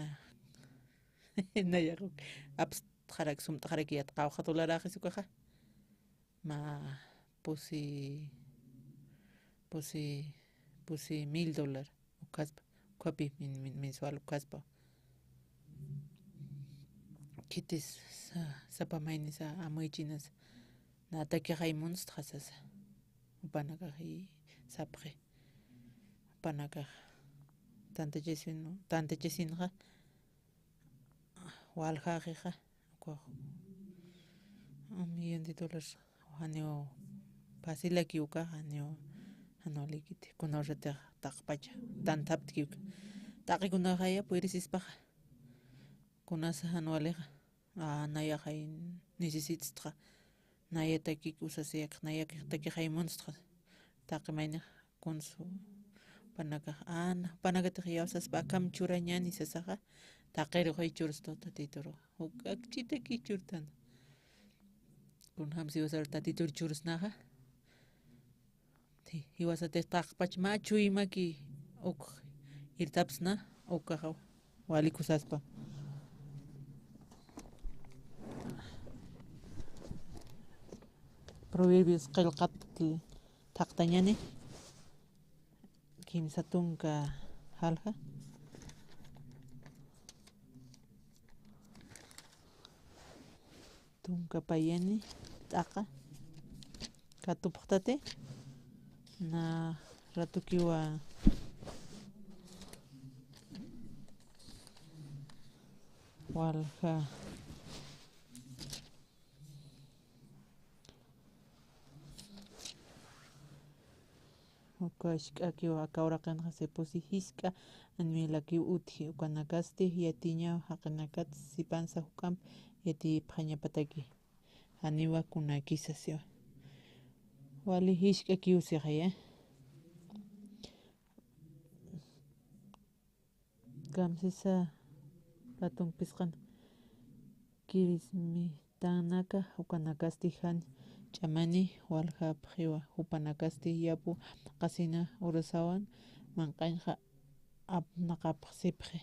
nayax apstxarak, sumt'xarak yat qawqha dolaräxis ukaxa. Mä pusi, pusi, pusi mil dólar ukhaspa, ukhapi min-, min-, mensual ukhaspa. Khitis sa-, sapa maynisa amuychinas, natakixay munstxa sasa. Jupanakax sapxi. Jupanakax tantachasin, tantachasinxa, waljaxixa, ukax, un millón de dólares, janiw facilaki ukax, janiw, jan walikiti, kuna ursatix taqpacha, tantaptki uka. Taqi kunaxaya, purisispaxa. Kunasa jan walixa, a, nayaxay necesitstxa. Nayatakik usasiyakx, nayatakixay munstxa. Taqi maynix kunsu, panakax, ana, panakatix yawsaspa akham churañani sasaxa, taqiruxay churstu Tatituru. Uk akchitaki churtan. Kunjams jiwasar Tatitur chursnaxa. Ti, jiwasatix taqpach mä chuymaki uk irtapsna, ukaxa wali kusaspa. Proverbios qillqat thaqtañani, kimsa tunka jalja. Tunka payani, t'aqa, katupxtati, na ratukiwa walja. Uka jisk'akiwa aka uraqinxa sipusi jisk'a animalakiw utji, ukanakasti yatiñaw jaqinakat sipansa juk'amp yatiyipxañapataki. Janiwa kunakisa siwa. Wali jisk'akiw sixaya. Kamsisa ratump phisqan kirismitanaka, ukanakasti jan ch'amani waljapxiwa, jupanakasti yapu qasina urasawan manq'añxa apnaqapxsipxi.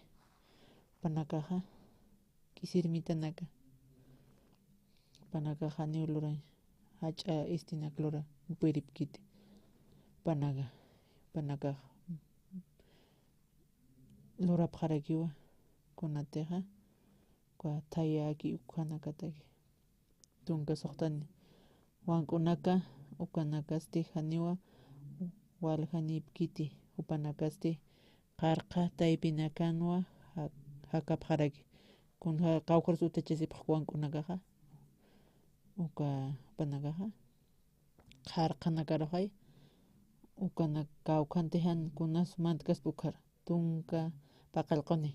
Jupanakaxa k'isirmitanaka, jupanakaxa janiw lurañ, jach'a istinak lura, puripkiti. Jupanaka, jupanakaxa lurapxarakiwa, kunatixa, uka thayaki ukhanakataki. Tunka suxtani. Wank'unaka, ukanakasti janiwa waljanipkiti, jupanakasti qarqa taypinakanwa ja-, jakapxaraki. Kunja kawkharus utachasipxi wank'unakaxa, uka jupanakaxa. Qarqanakaruxay, ukanak kawkhanti jan kunas mantkaspa ukhar, tunka paqallquni.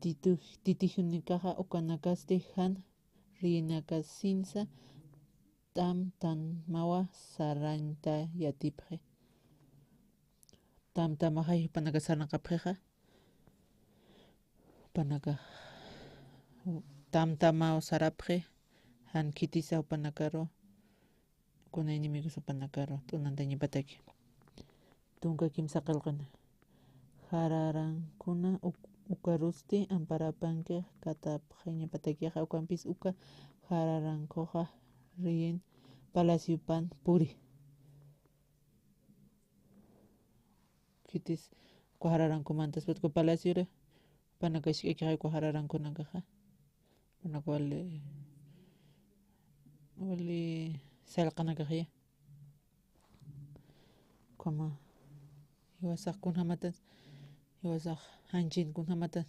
Titu-, titijunikaxa ukanakasti jan riyinakasinsa tamtamawa sarañta yatipxi. Tamtamaxay jupanaka sarnaqapxixa. Jupanaka tamtamaw sarapxi, jan khitisa jupanakaru, kuna enemigos jupanakaru t'unantañapataki. Tunka kimsa qillqina. Jararankuna uk-, ukarusti amparapanki katapxañapatakixa, ukampis uka jararankuxa riyin palaciopan puri. Khitis uka jararankumantaspat uka palaciora, jupanaka jisk'akixay uka jararankunakaxa. Jupanaka wali, wali sallqanakaxaya. Ukhama, jiwasax kunjamatas, jiwasax janchin kunjamatas,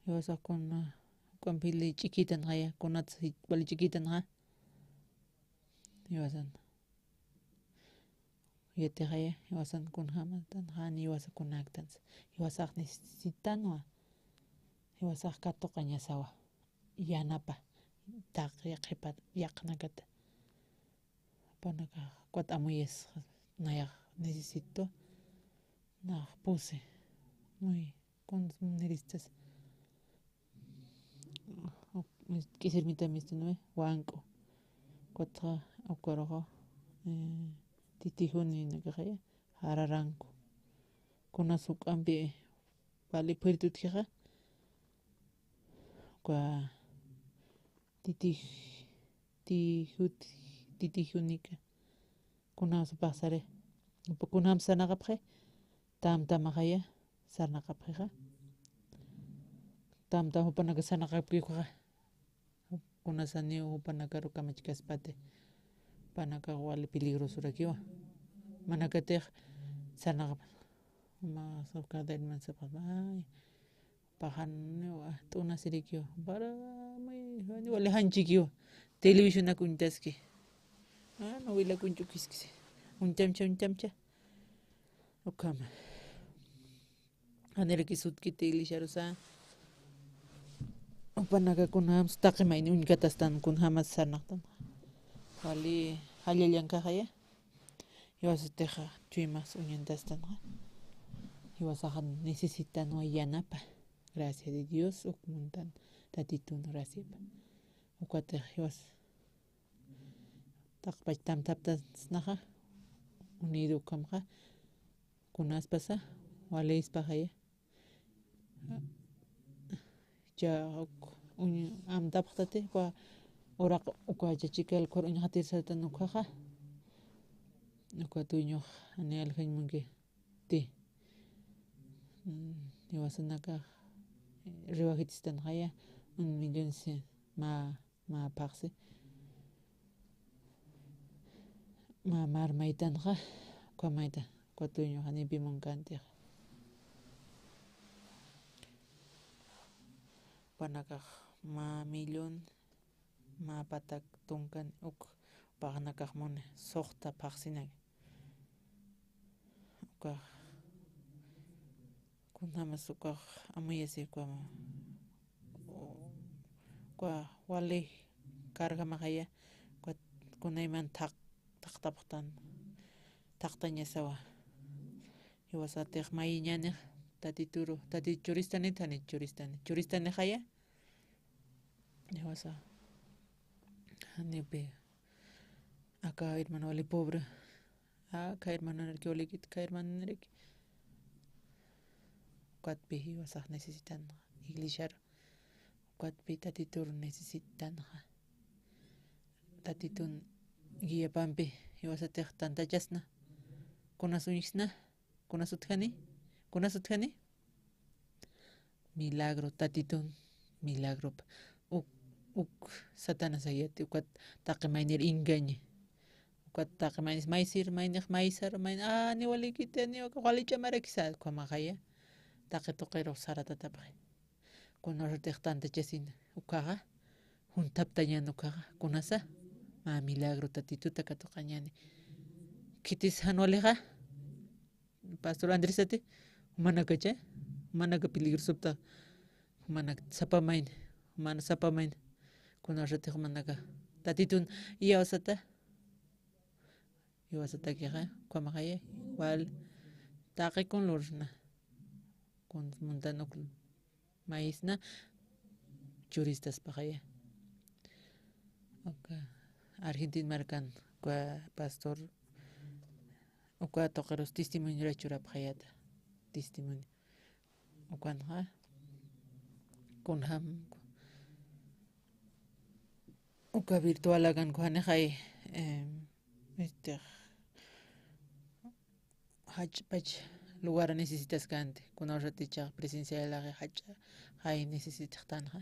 jiwasax kuna, ukampili ch'ikitanxaya, kunats wali ch'ikitanxa. Jiwasan. Yatixaya, jiwasan kunjämatan, jan jiwasa kunäktansa. Jiwasax necesitanwa. Jiwasax katuqañasawa. Yanapa. Taqi qhipa yaqhanakata. Jupanakax ukat amuyas nayax necesito. Nax puse. Muy con muniristas. K'isirmita mistunwe wank'u. Ukatxa ukaruxa, eh, titijuni nakaxaya, jararanku. Kunas juk'ampi wali puertutkixa. Uka titij-, tijut-, titijunika. Kunam sapaxsare. Upa kunam sarnaqapxi. Tamtamaxaya sarnaqapxixa. Tamtam jupanaka sarnaqapkixa. Kunasaniw jupanakaru kamachkaspati. Jupanaka wali peligrosurakiwa. Manakatix sarnaqap. Mas cada hermano sapax. Ay. Paxaniwa t'unasirikiwa. Para, muy, wali janchikiwa. Televisionak uñtaski. Ah, novela kuñch'ukiskisi. Uñtamcha, uñtamcha. Ukhama. Janiraki sutkiti iglesiarusa. Jupanaka kunjams taqi mayni uñkatastan kunjamas sarnaqtan. Wali jallallankaxaya. Jiwasatixa chuymas uñantastanxa. Jiwasaxa necesitanwa yanapa. Gracia de Dios, uk muntan Tatitun graciapa. Ukatix jiwas. Taqpach tamtaptasnaxa. Unido ukhamxa. Kunaspasa, walispaxaya. Cha uk, uñ-, amtapxtati, uka uraq, uka chachikal ukhar uñxatirsatan ukhaxa. Uka tuñux, ani aljañ munki ti. Mm, jiwasanakax, eh, riwajitistanxaya, un millón cien, ma, ma phaxsi. Ma, marmaytanxa, uka mayta, uka tuñux janipi munkantixa. Jupanakax ma millón, ma patak tunkan uk, jupanakax muni, suxta phaxsinaki. Ukax, kunjamas ukax amuyasi uka, uka wali cargamaxaya, uka kunayman thaq-, thaqtapxtan, thaqtañasawa. Jiwasatix mayiñanix, Tatituru, Tatit churistanit, janit churistani, churistanixaya. Jiwasa, janipi, aka hermano wali pobre. Ah, kha hermanonaraki walikit, kha hermanonaraki. Ukatpi jiwasax necesitanxa, iglesiaru. Ukatpi Tatitur necesitanxa. Tatitun guiapampi jiwasatix tantachasna. Kunas uñjsna, kunas utjani, kunas utjani. Milagro, Tatitun, milagro. Uk, uk, Satanás ayati, ukat taqi maynir engañi. Ukat taqi maynis, maysir, maynix, maysar, mayn, ah, ni walikiti, ni uka, wali ch'amarakisa, ukhamaxaya. Taqi tuqiru saratatapxi. Kunarutix tantachasina, ukaxa, juntaptañan ukaxa, kunasa, ma milagro Tatituta katuqañani. Khitis jan walixa, Pastor Andrés ati, jumanakacha, jumanaka peligrosopta, jumanaka sapamayna, jumana sapamayna, kunasatix jumanaka, Tatitun, iyawsata, iyawsatakixa, ukhamaxaya, wal, taqi kun lurna, kun muntan uk, maysna, churistaspaxaya. Uka, Argentina markan, uka pastor, uka tuqirus testimoniorax churapxayata. Testimonio. Ukanxa, kunjam, uka virtual akan kujanixay, em, este, jach'pach lugar necesitaskanti, kunawsatichax presencialaxi jach'a, jay necesitixtanxa.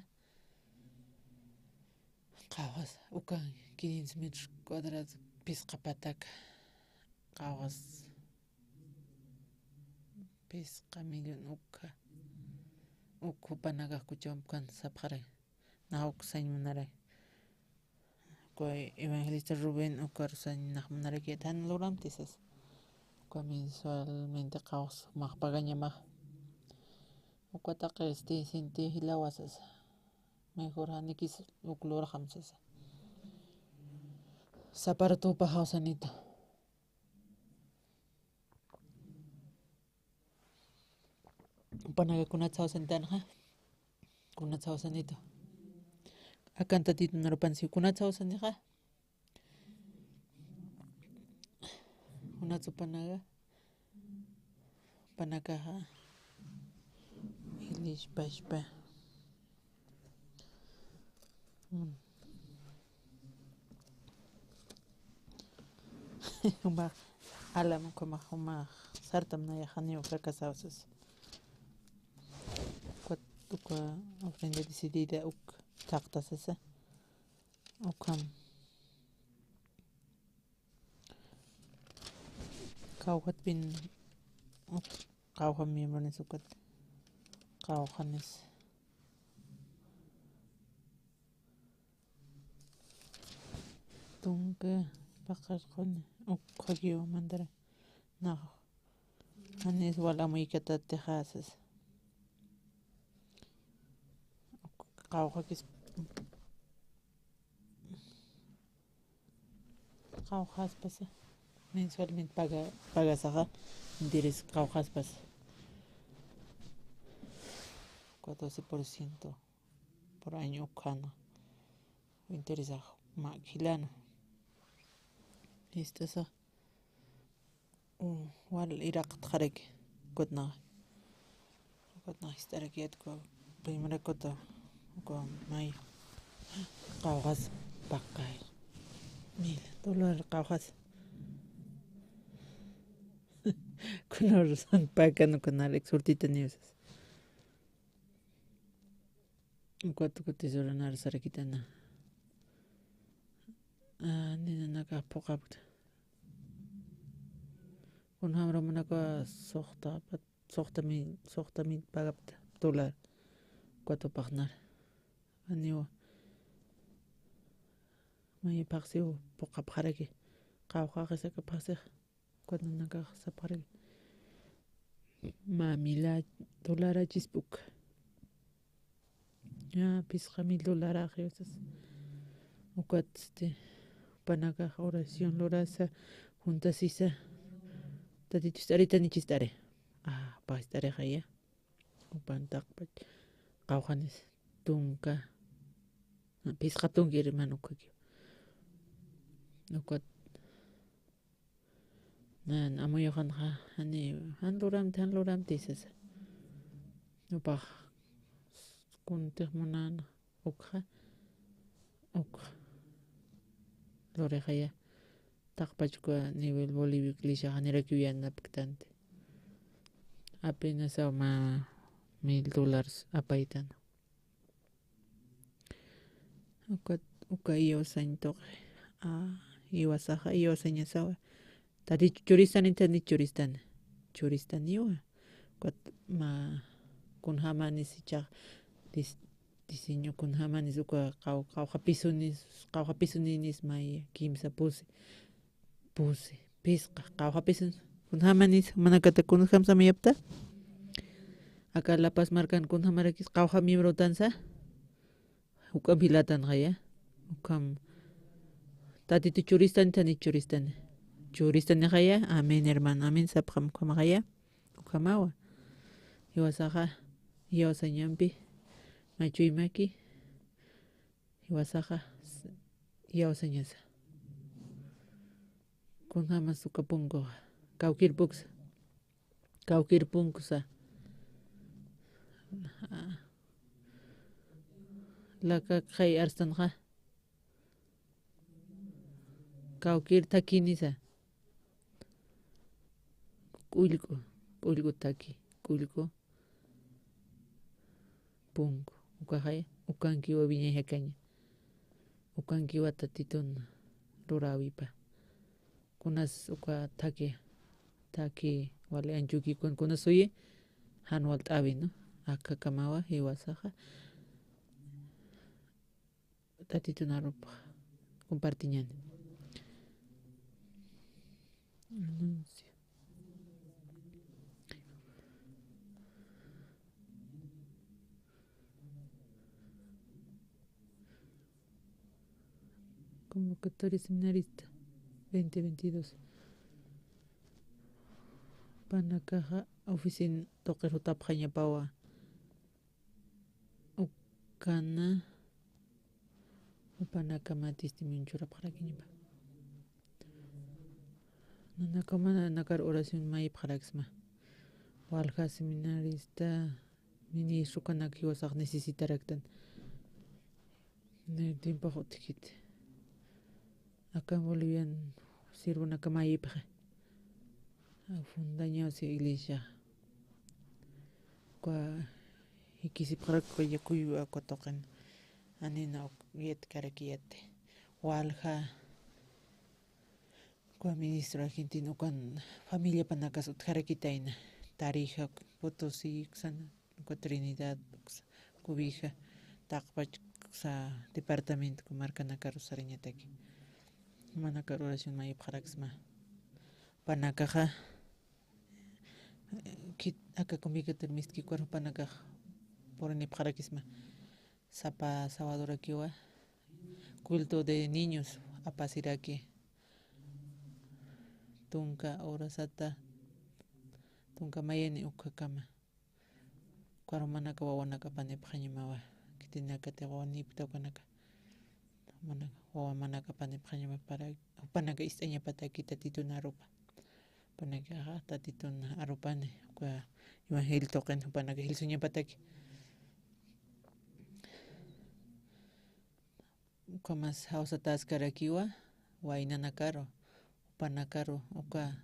Qawqhas, ukan quinientos metros cuadrados, phisqa pataka. Qawqhas, phisqa millón ukha. Uk jupanakax kuchawampukan sapxaray. Nax uk sañ munaray. Uka evangelista Rubén ukaru sañ nax munarakiyät jan luramti sas. Uka mensualmente qawqsa jumax pagañamax. Uka taqi este, sinti jilawasas. Mejor janikis uk lurxam sasa. Sapartupa jawsanita. Jupanaka kunat jawsanitanxa, kunat jawsanitu. Akan Tatitun arupan siw kunat jawsanixa. Kunat jupanaka, jupanakaxa, jilishpashpa. Mm. Jumax alam, ukhamax jumax sartam nayax janiw fracasawsas. Ukat, uka ofrenda decidida uk thaqtasasa. Ukham. Qawqhatpin, uk, qawqha miembronis ukat. Qawqhanis. Tunka paqarquni, ukhakiw mandara. Nax. Janis wal amuykatatixa sasa. Qawqhakis. Qawqhaspasa. Mensualmente paga, pagasaxa. Interés qawqhaspasa. Catorce por ciento por año ukhana. Interesax ma jilana. Istasa. U, wal iraqtxaraki. Ukatnax. Ukatnax ist'arakiyät uka primera cuota, uka may qawqhas paqay. Mil dólar qawqhas. Kunarsan pakan uka narak surtitaniw sasa. Ukat uka tesoranar sarakitana. Ah, ninanakax phuqhapkta. Kunjamar jumanakax suxta, suxta mil, suxta mil pagapkta dólar. Ukat jupaxnar. Janiwa. May phaxsiw phuqhapxaraki. Qawqhaxisaka phaxsix. Ukat nanakax sapxaraki. Mä mil dolarachispa uk. Ya, phisqa mil dolaraxi sasa. Ukat, este, jupanakax oración lurasa, juntasisa. Tatitu ist'aritani chist'ari. Ah, jupax ist'arixaya. Jupan taqpach. Qawqhanis tunka. Phisqa tunka irman ukhaki. Ukat. Nan amuyuxanxa, jani, jan luramti, jan luramti sasa. Jupax kuntix munana ukxa, ukxa lurixaya. Taqpach uka nivel Bolivia uka iglesiax janirakiw yanapktanti. Apenas aw mä mil dólares apaytana. Ukat, uka iyawsañ tuqi. Ah, iwasaxa, iyawsañasawa. Tati churistanit, tati churistan. Churistaniwa. Ukat mä kunjamanis ichax dis-, diseño kunjamanis uka qaw-, qawqha pisunis, qawqha pisuninis may kimsa pusi. Pusi, phisqa, qawqha pisun. Kunjamanis, jumanakata kunjam samayapta. Aka La Paz markan kunjamarakis qawqha miembrotansa. Ukham jilatanxaya. Ukham. Tatitu churistan, tani churistan. Churistanixaya. Amén, hermano. Amén, sapxam ukhamaxaya. Ukhamawa. Jiwasaxa. Jiwasañampi. Machuymaki. Jiwasaxa. Jiwasañasa. Kunjamas uka punkuxa. Kawkir puksa. Kawkir punkusa. Laka kay arstanxa. Kawkir thakinisa. K'ullku, k'ullku thaki, k'ullku punku. Ukaxay, ukankiwa wiñay jakaña. Ukankiwa Tatitun luräwipa. Kunas uka thaki, thaki wali anchukikun kunas uyi, jan walt'äwi, ¿no? Akakamawa jiwasaxa. Tatitun arupa compartiñani. Anuncio. Educador y seminarista, veinte veintidós. Jupanakaxa oficina tuqir jutapxañapawa. Ukana jupanakama testimonio churapxarakiñapa. Nanakamanakar oración mayipxaraksma. Walja seminarista ministro kanak jiwasax necesitaraktan. Tiempox utjkit. Akan Bolivian sirvunaka mayipxi. Fundañaw si iglesia. Uka jikisipxarak uka yakuyu akwa tuqin. Anina uk yatkarakiyati. Walja. Uka ministro argentino ukan familiapanakas utjarakitayna. Tarija, Potosí, uksan, uka Trinidad, uksa, Cobija, taqpach uksa departamento, uka markanakaru sarañataki. Jumanakar oración mayipxaraksma. Jupanakaxa, eh, khit-, aka comunicator mistki ukar jupanakax purinipxarakisma. Sapa sabadorakiwa, culto de niños apasiraki. Tunka horasata, tunka mayani ukhakama. Ukar jumanaka wawanaka apanipxañamawa. Khitinakatix wawanipkta ukanaka. Jumanaka, wawamanaka apanipxañama para jupanaka ist'añapataki Tatitun arupa. Jupanakaxa Tatitun arupani, uka evangelio tuqin jupanaka jilsuñapataki. Ukhamas jawsataskarakiwa, waynanakaru, jupanakaru, uka,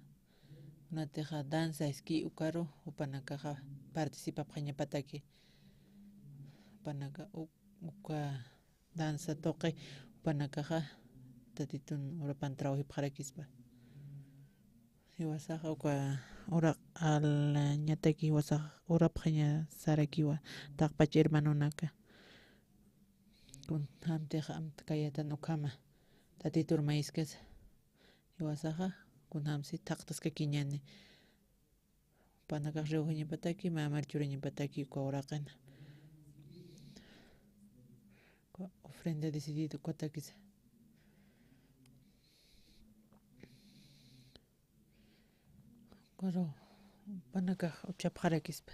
kunatixa danza esquí ukaru, jupanakaxa participapxañapataki. Jupanaka u-, uka danza tuqi, jupanakaxa Tatitun urapan trawjipxarakispa. Jiwasaxa uka uraq alañataki jiwasax urapxaña sarakiwa, taqpach hermanonaka. Kunjamtix amtkayatan ukhama, Tatitur mayiskasa. Jiwasaxa kunjamsi thaqtaskakiñani. Jupanakax riwjañapataki, mä mari churañapataki uka uraqina. Uka ofrenda decidida ukatakisa. Ukaru jupanakax uchapxarakispa.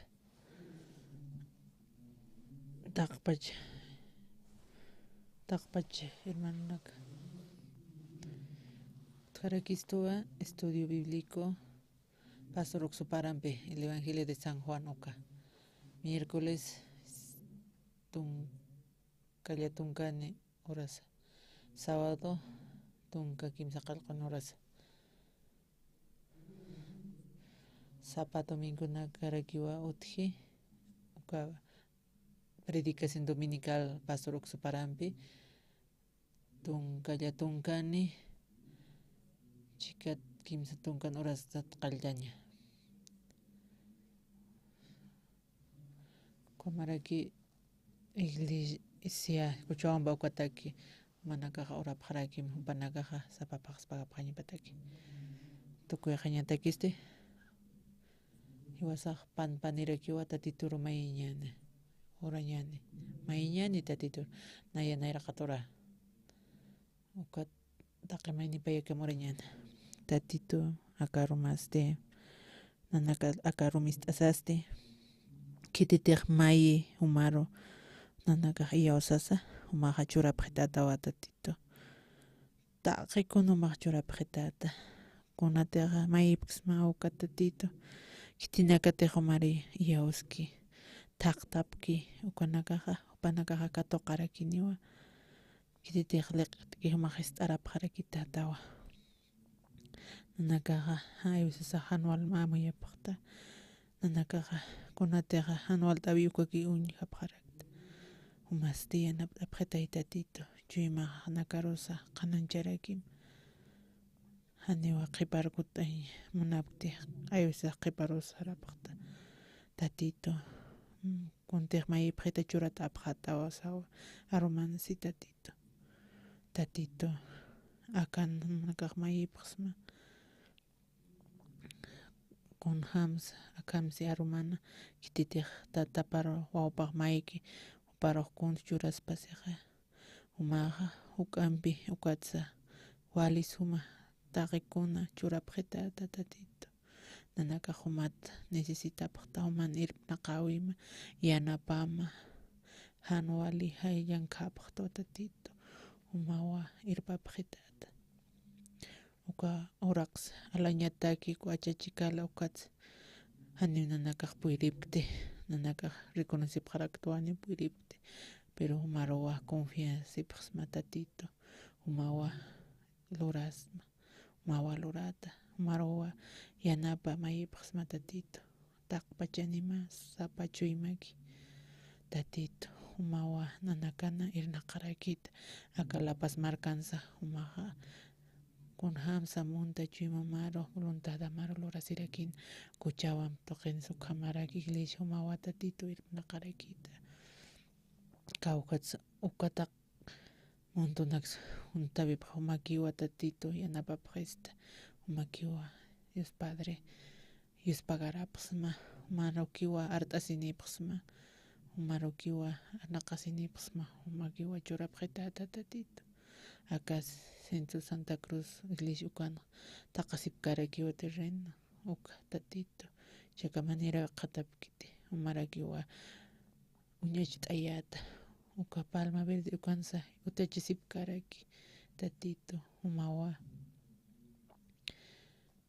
Taqpach, taqpach hermanonaka. Utjarakistuwa estudio bíblico. Pastor Uksuparampi, el Evangelio de San Juan uka. Miércoles, tunka, tunkalla tunkani horasa. Sábado, tunka kimsa qallqun horasa. Sapa domingonakarakiwa utji, uka predicación dominical Pastor Uksuparampi, tunkalla tunkani, chikat kimsa tunkan horasat qalltaña. Ukhamaraki iglesia Cochabamba ukataki, jumanakaxa urapxarakim, jupanakaxa sapa phaxspagapxañapataki. Tukuyxañatakisti, jiwasax pan panirakiwa Tatituru mayiñani, urañani, mayiñani Tatituru, naya nayraqatura. Ukat taqi maynipayakam urañana. Tatitu, aka arumasti, nanaka aka arumist'asasti, khititix mayi jumaru nanakax iyawsasa, jumaxa churapxitatawa Tatitu. Taqi kun jumax churapxitata. Kunatixa mayipksma uka Tatitu. Khitinakatix jumari iyawski. Thaqtapki, ukanakaxa, jupanakaxa katuqarakiniwa. Khititix liq'itki jumax ist'arapxarakitatawa. Nanakaxa, ay, a veces jan walma amuyapxta. Nanakaxa, kunatixa, jan walt'awi ukaki uñjapxarakta. Jumasti yanapt'apxitay Tatitu, chuymax nakarusa qhanañcharakim. Janiwa qhiparkut'añ munapktix, a veces qhiparus sarapxta. Tatitu, mm, kuntix mayipxita churat'apxatawa sawa, arumansi Tatitu. Tatitu, akan nanakax mayipxsma. Kunjams, akamsi arumana, khititix tatapar wawpax mayki, juparux kuns churaspasixa. Jumaxa, juk'ampi, ukatsa, wali suma taqikuna churapxitata, Tatitu. Nanakax jumat necesitapxta, juman irpnaqäwima, yanapama, jan wali jayllankapxtwa, Tatitu. Jumawa irpapxitata. Uka uraqsa alañataki, uka achachikala ukatsa janiw nanakax puyripkti, nanakax reconocepxaraktwa janiw puyripkti, pero jumaruwa confiasipxsma, Tatitu. Jumawa lurasma, jumawa lurata, jumaruwa yanapa mayipxsma, Tatitu. Taqpachanima sapa chuymaki, Tatitu. Jumawa nanakana irnaqarakita, aka La Paz markansa, jumaxa kunjamsa munta chuymamaru, voluntadamaru lurasirakina, kuchawam tuqinsa ukhamaraki, iglesia jumawa, Tatitu, irnaqarakita. Kawkhatsa ukataq muntunaksa juntawipxa, jumakiwa, Tatitu, yanapapxista, jumakiwa, Dios Padre, yuspagarapxsma, jumarukiwa art'asinipxsma, jumarukiwa arnaqasinipxsma, jumakiwa churapxitata, Tatitu. Aka Centro Santa Cruz iglesia ukan taqasipkarakiwa terreno, uka, Tatitu, chaka manera qhatapkiti, jumarakiwa uñacht'ayata, uka Palma Verde ukansa utjachisipkaraki, Tatitu, jumawa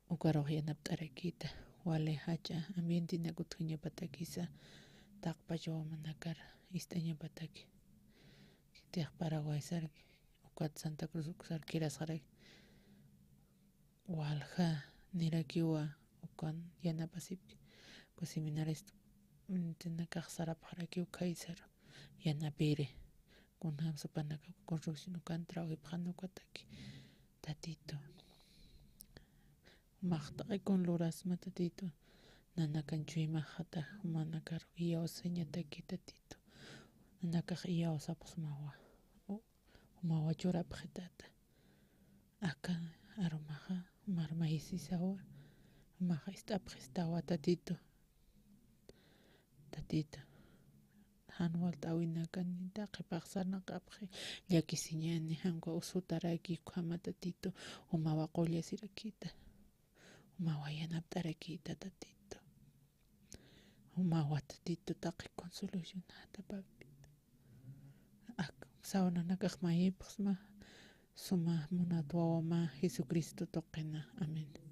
ukarux yanapt'arakita, wali jach'a ambientenak utjañapatakisa, taqpach wawanakar ist'añapataki. Khitix Paraguay sarki, ukat Santa Cruz uk sarkirasxaraki. Walja nirakiwa ukan yanapasipki. Uka seminarista, mm, tinakax sarapxarakiw khaysaru yanapiri. Kunjamsa jupanaka construcción ukan trabajipxan ukataki, Tatitu. Jumax taqikun lurasma, Tatitu. Nanakan chuymaxata, jumanakaru iyawsañataki, Tatitu. Nanakax iyawsapxsmawa. U-, jumawa churapxitata. Aka arumaxa, jumar mayisisawa, jumaxa ist'apxistawa, Tatitu. Tatitu, jan walt'äwinakani taqi paxsarnaqapxi, llakisiñani, jan uka usutaraki ukhama, Tatitu, jumawa qullasirakita, jumawa yanapt'arakita, Tatitu. Jumawa, Tatitu, taqi consolation jatapapita. Ak, sawnanakax mayipxsma, suma munat wawama Jesucristo tuqina. Amén.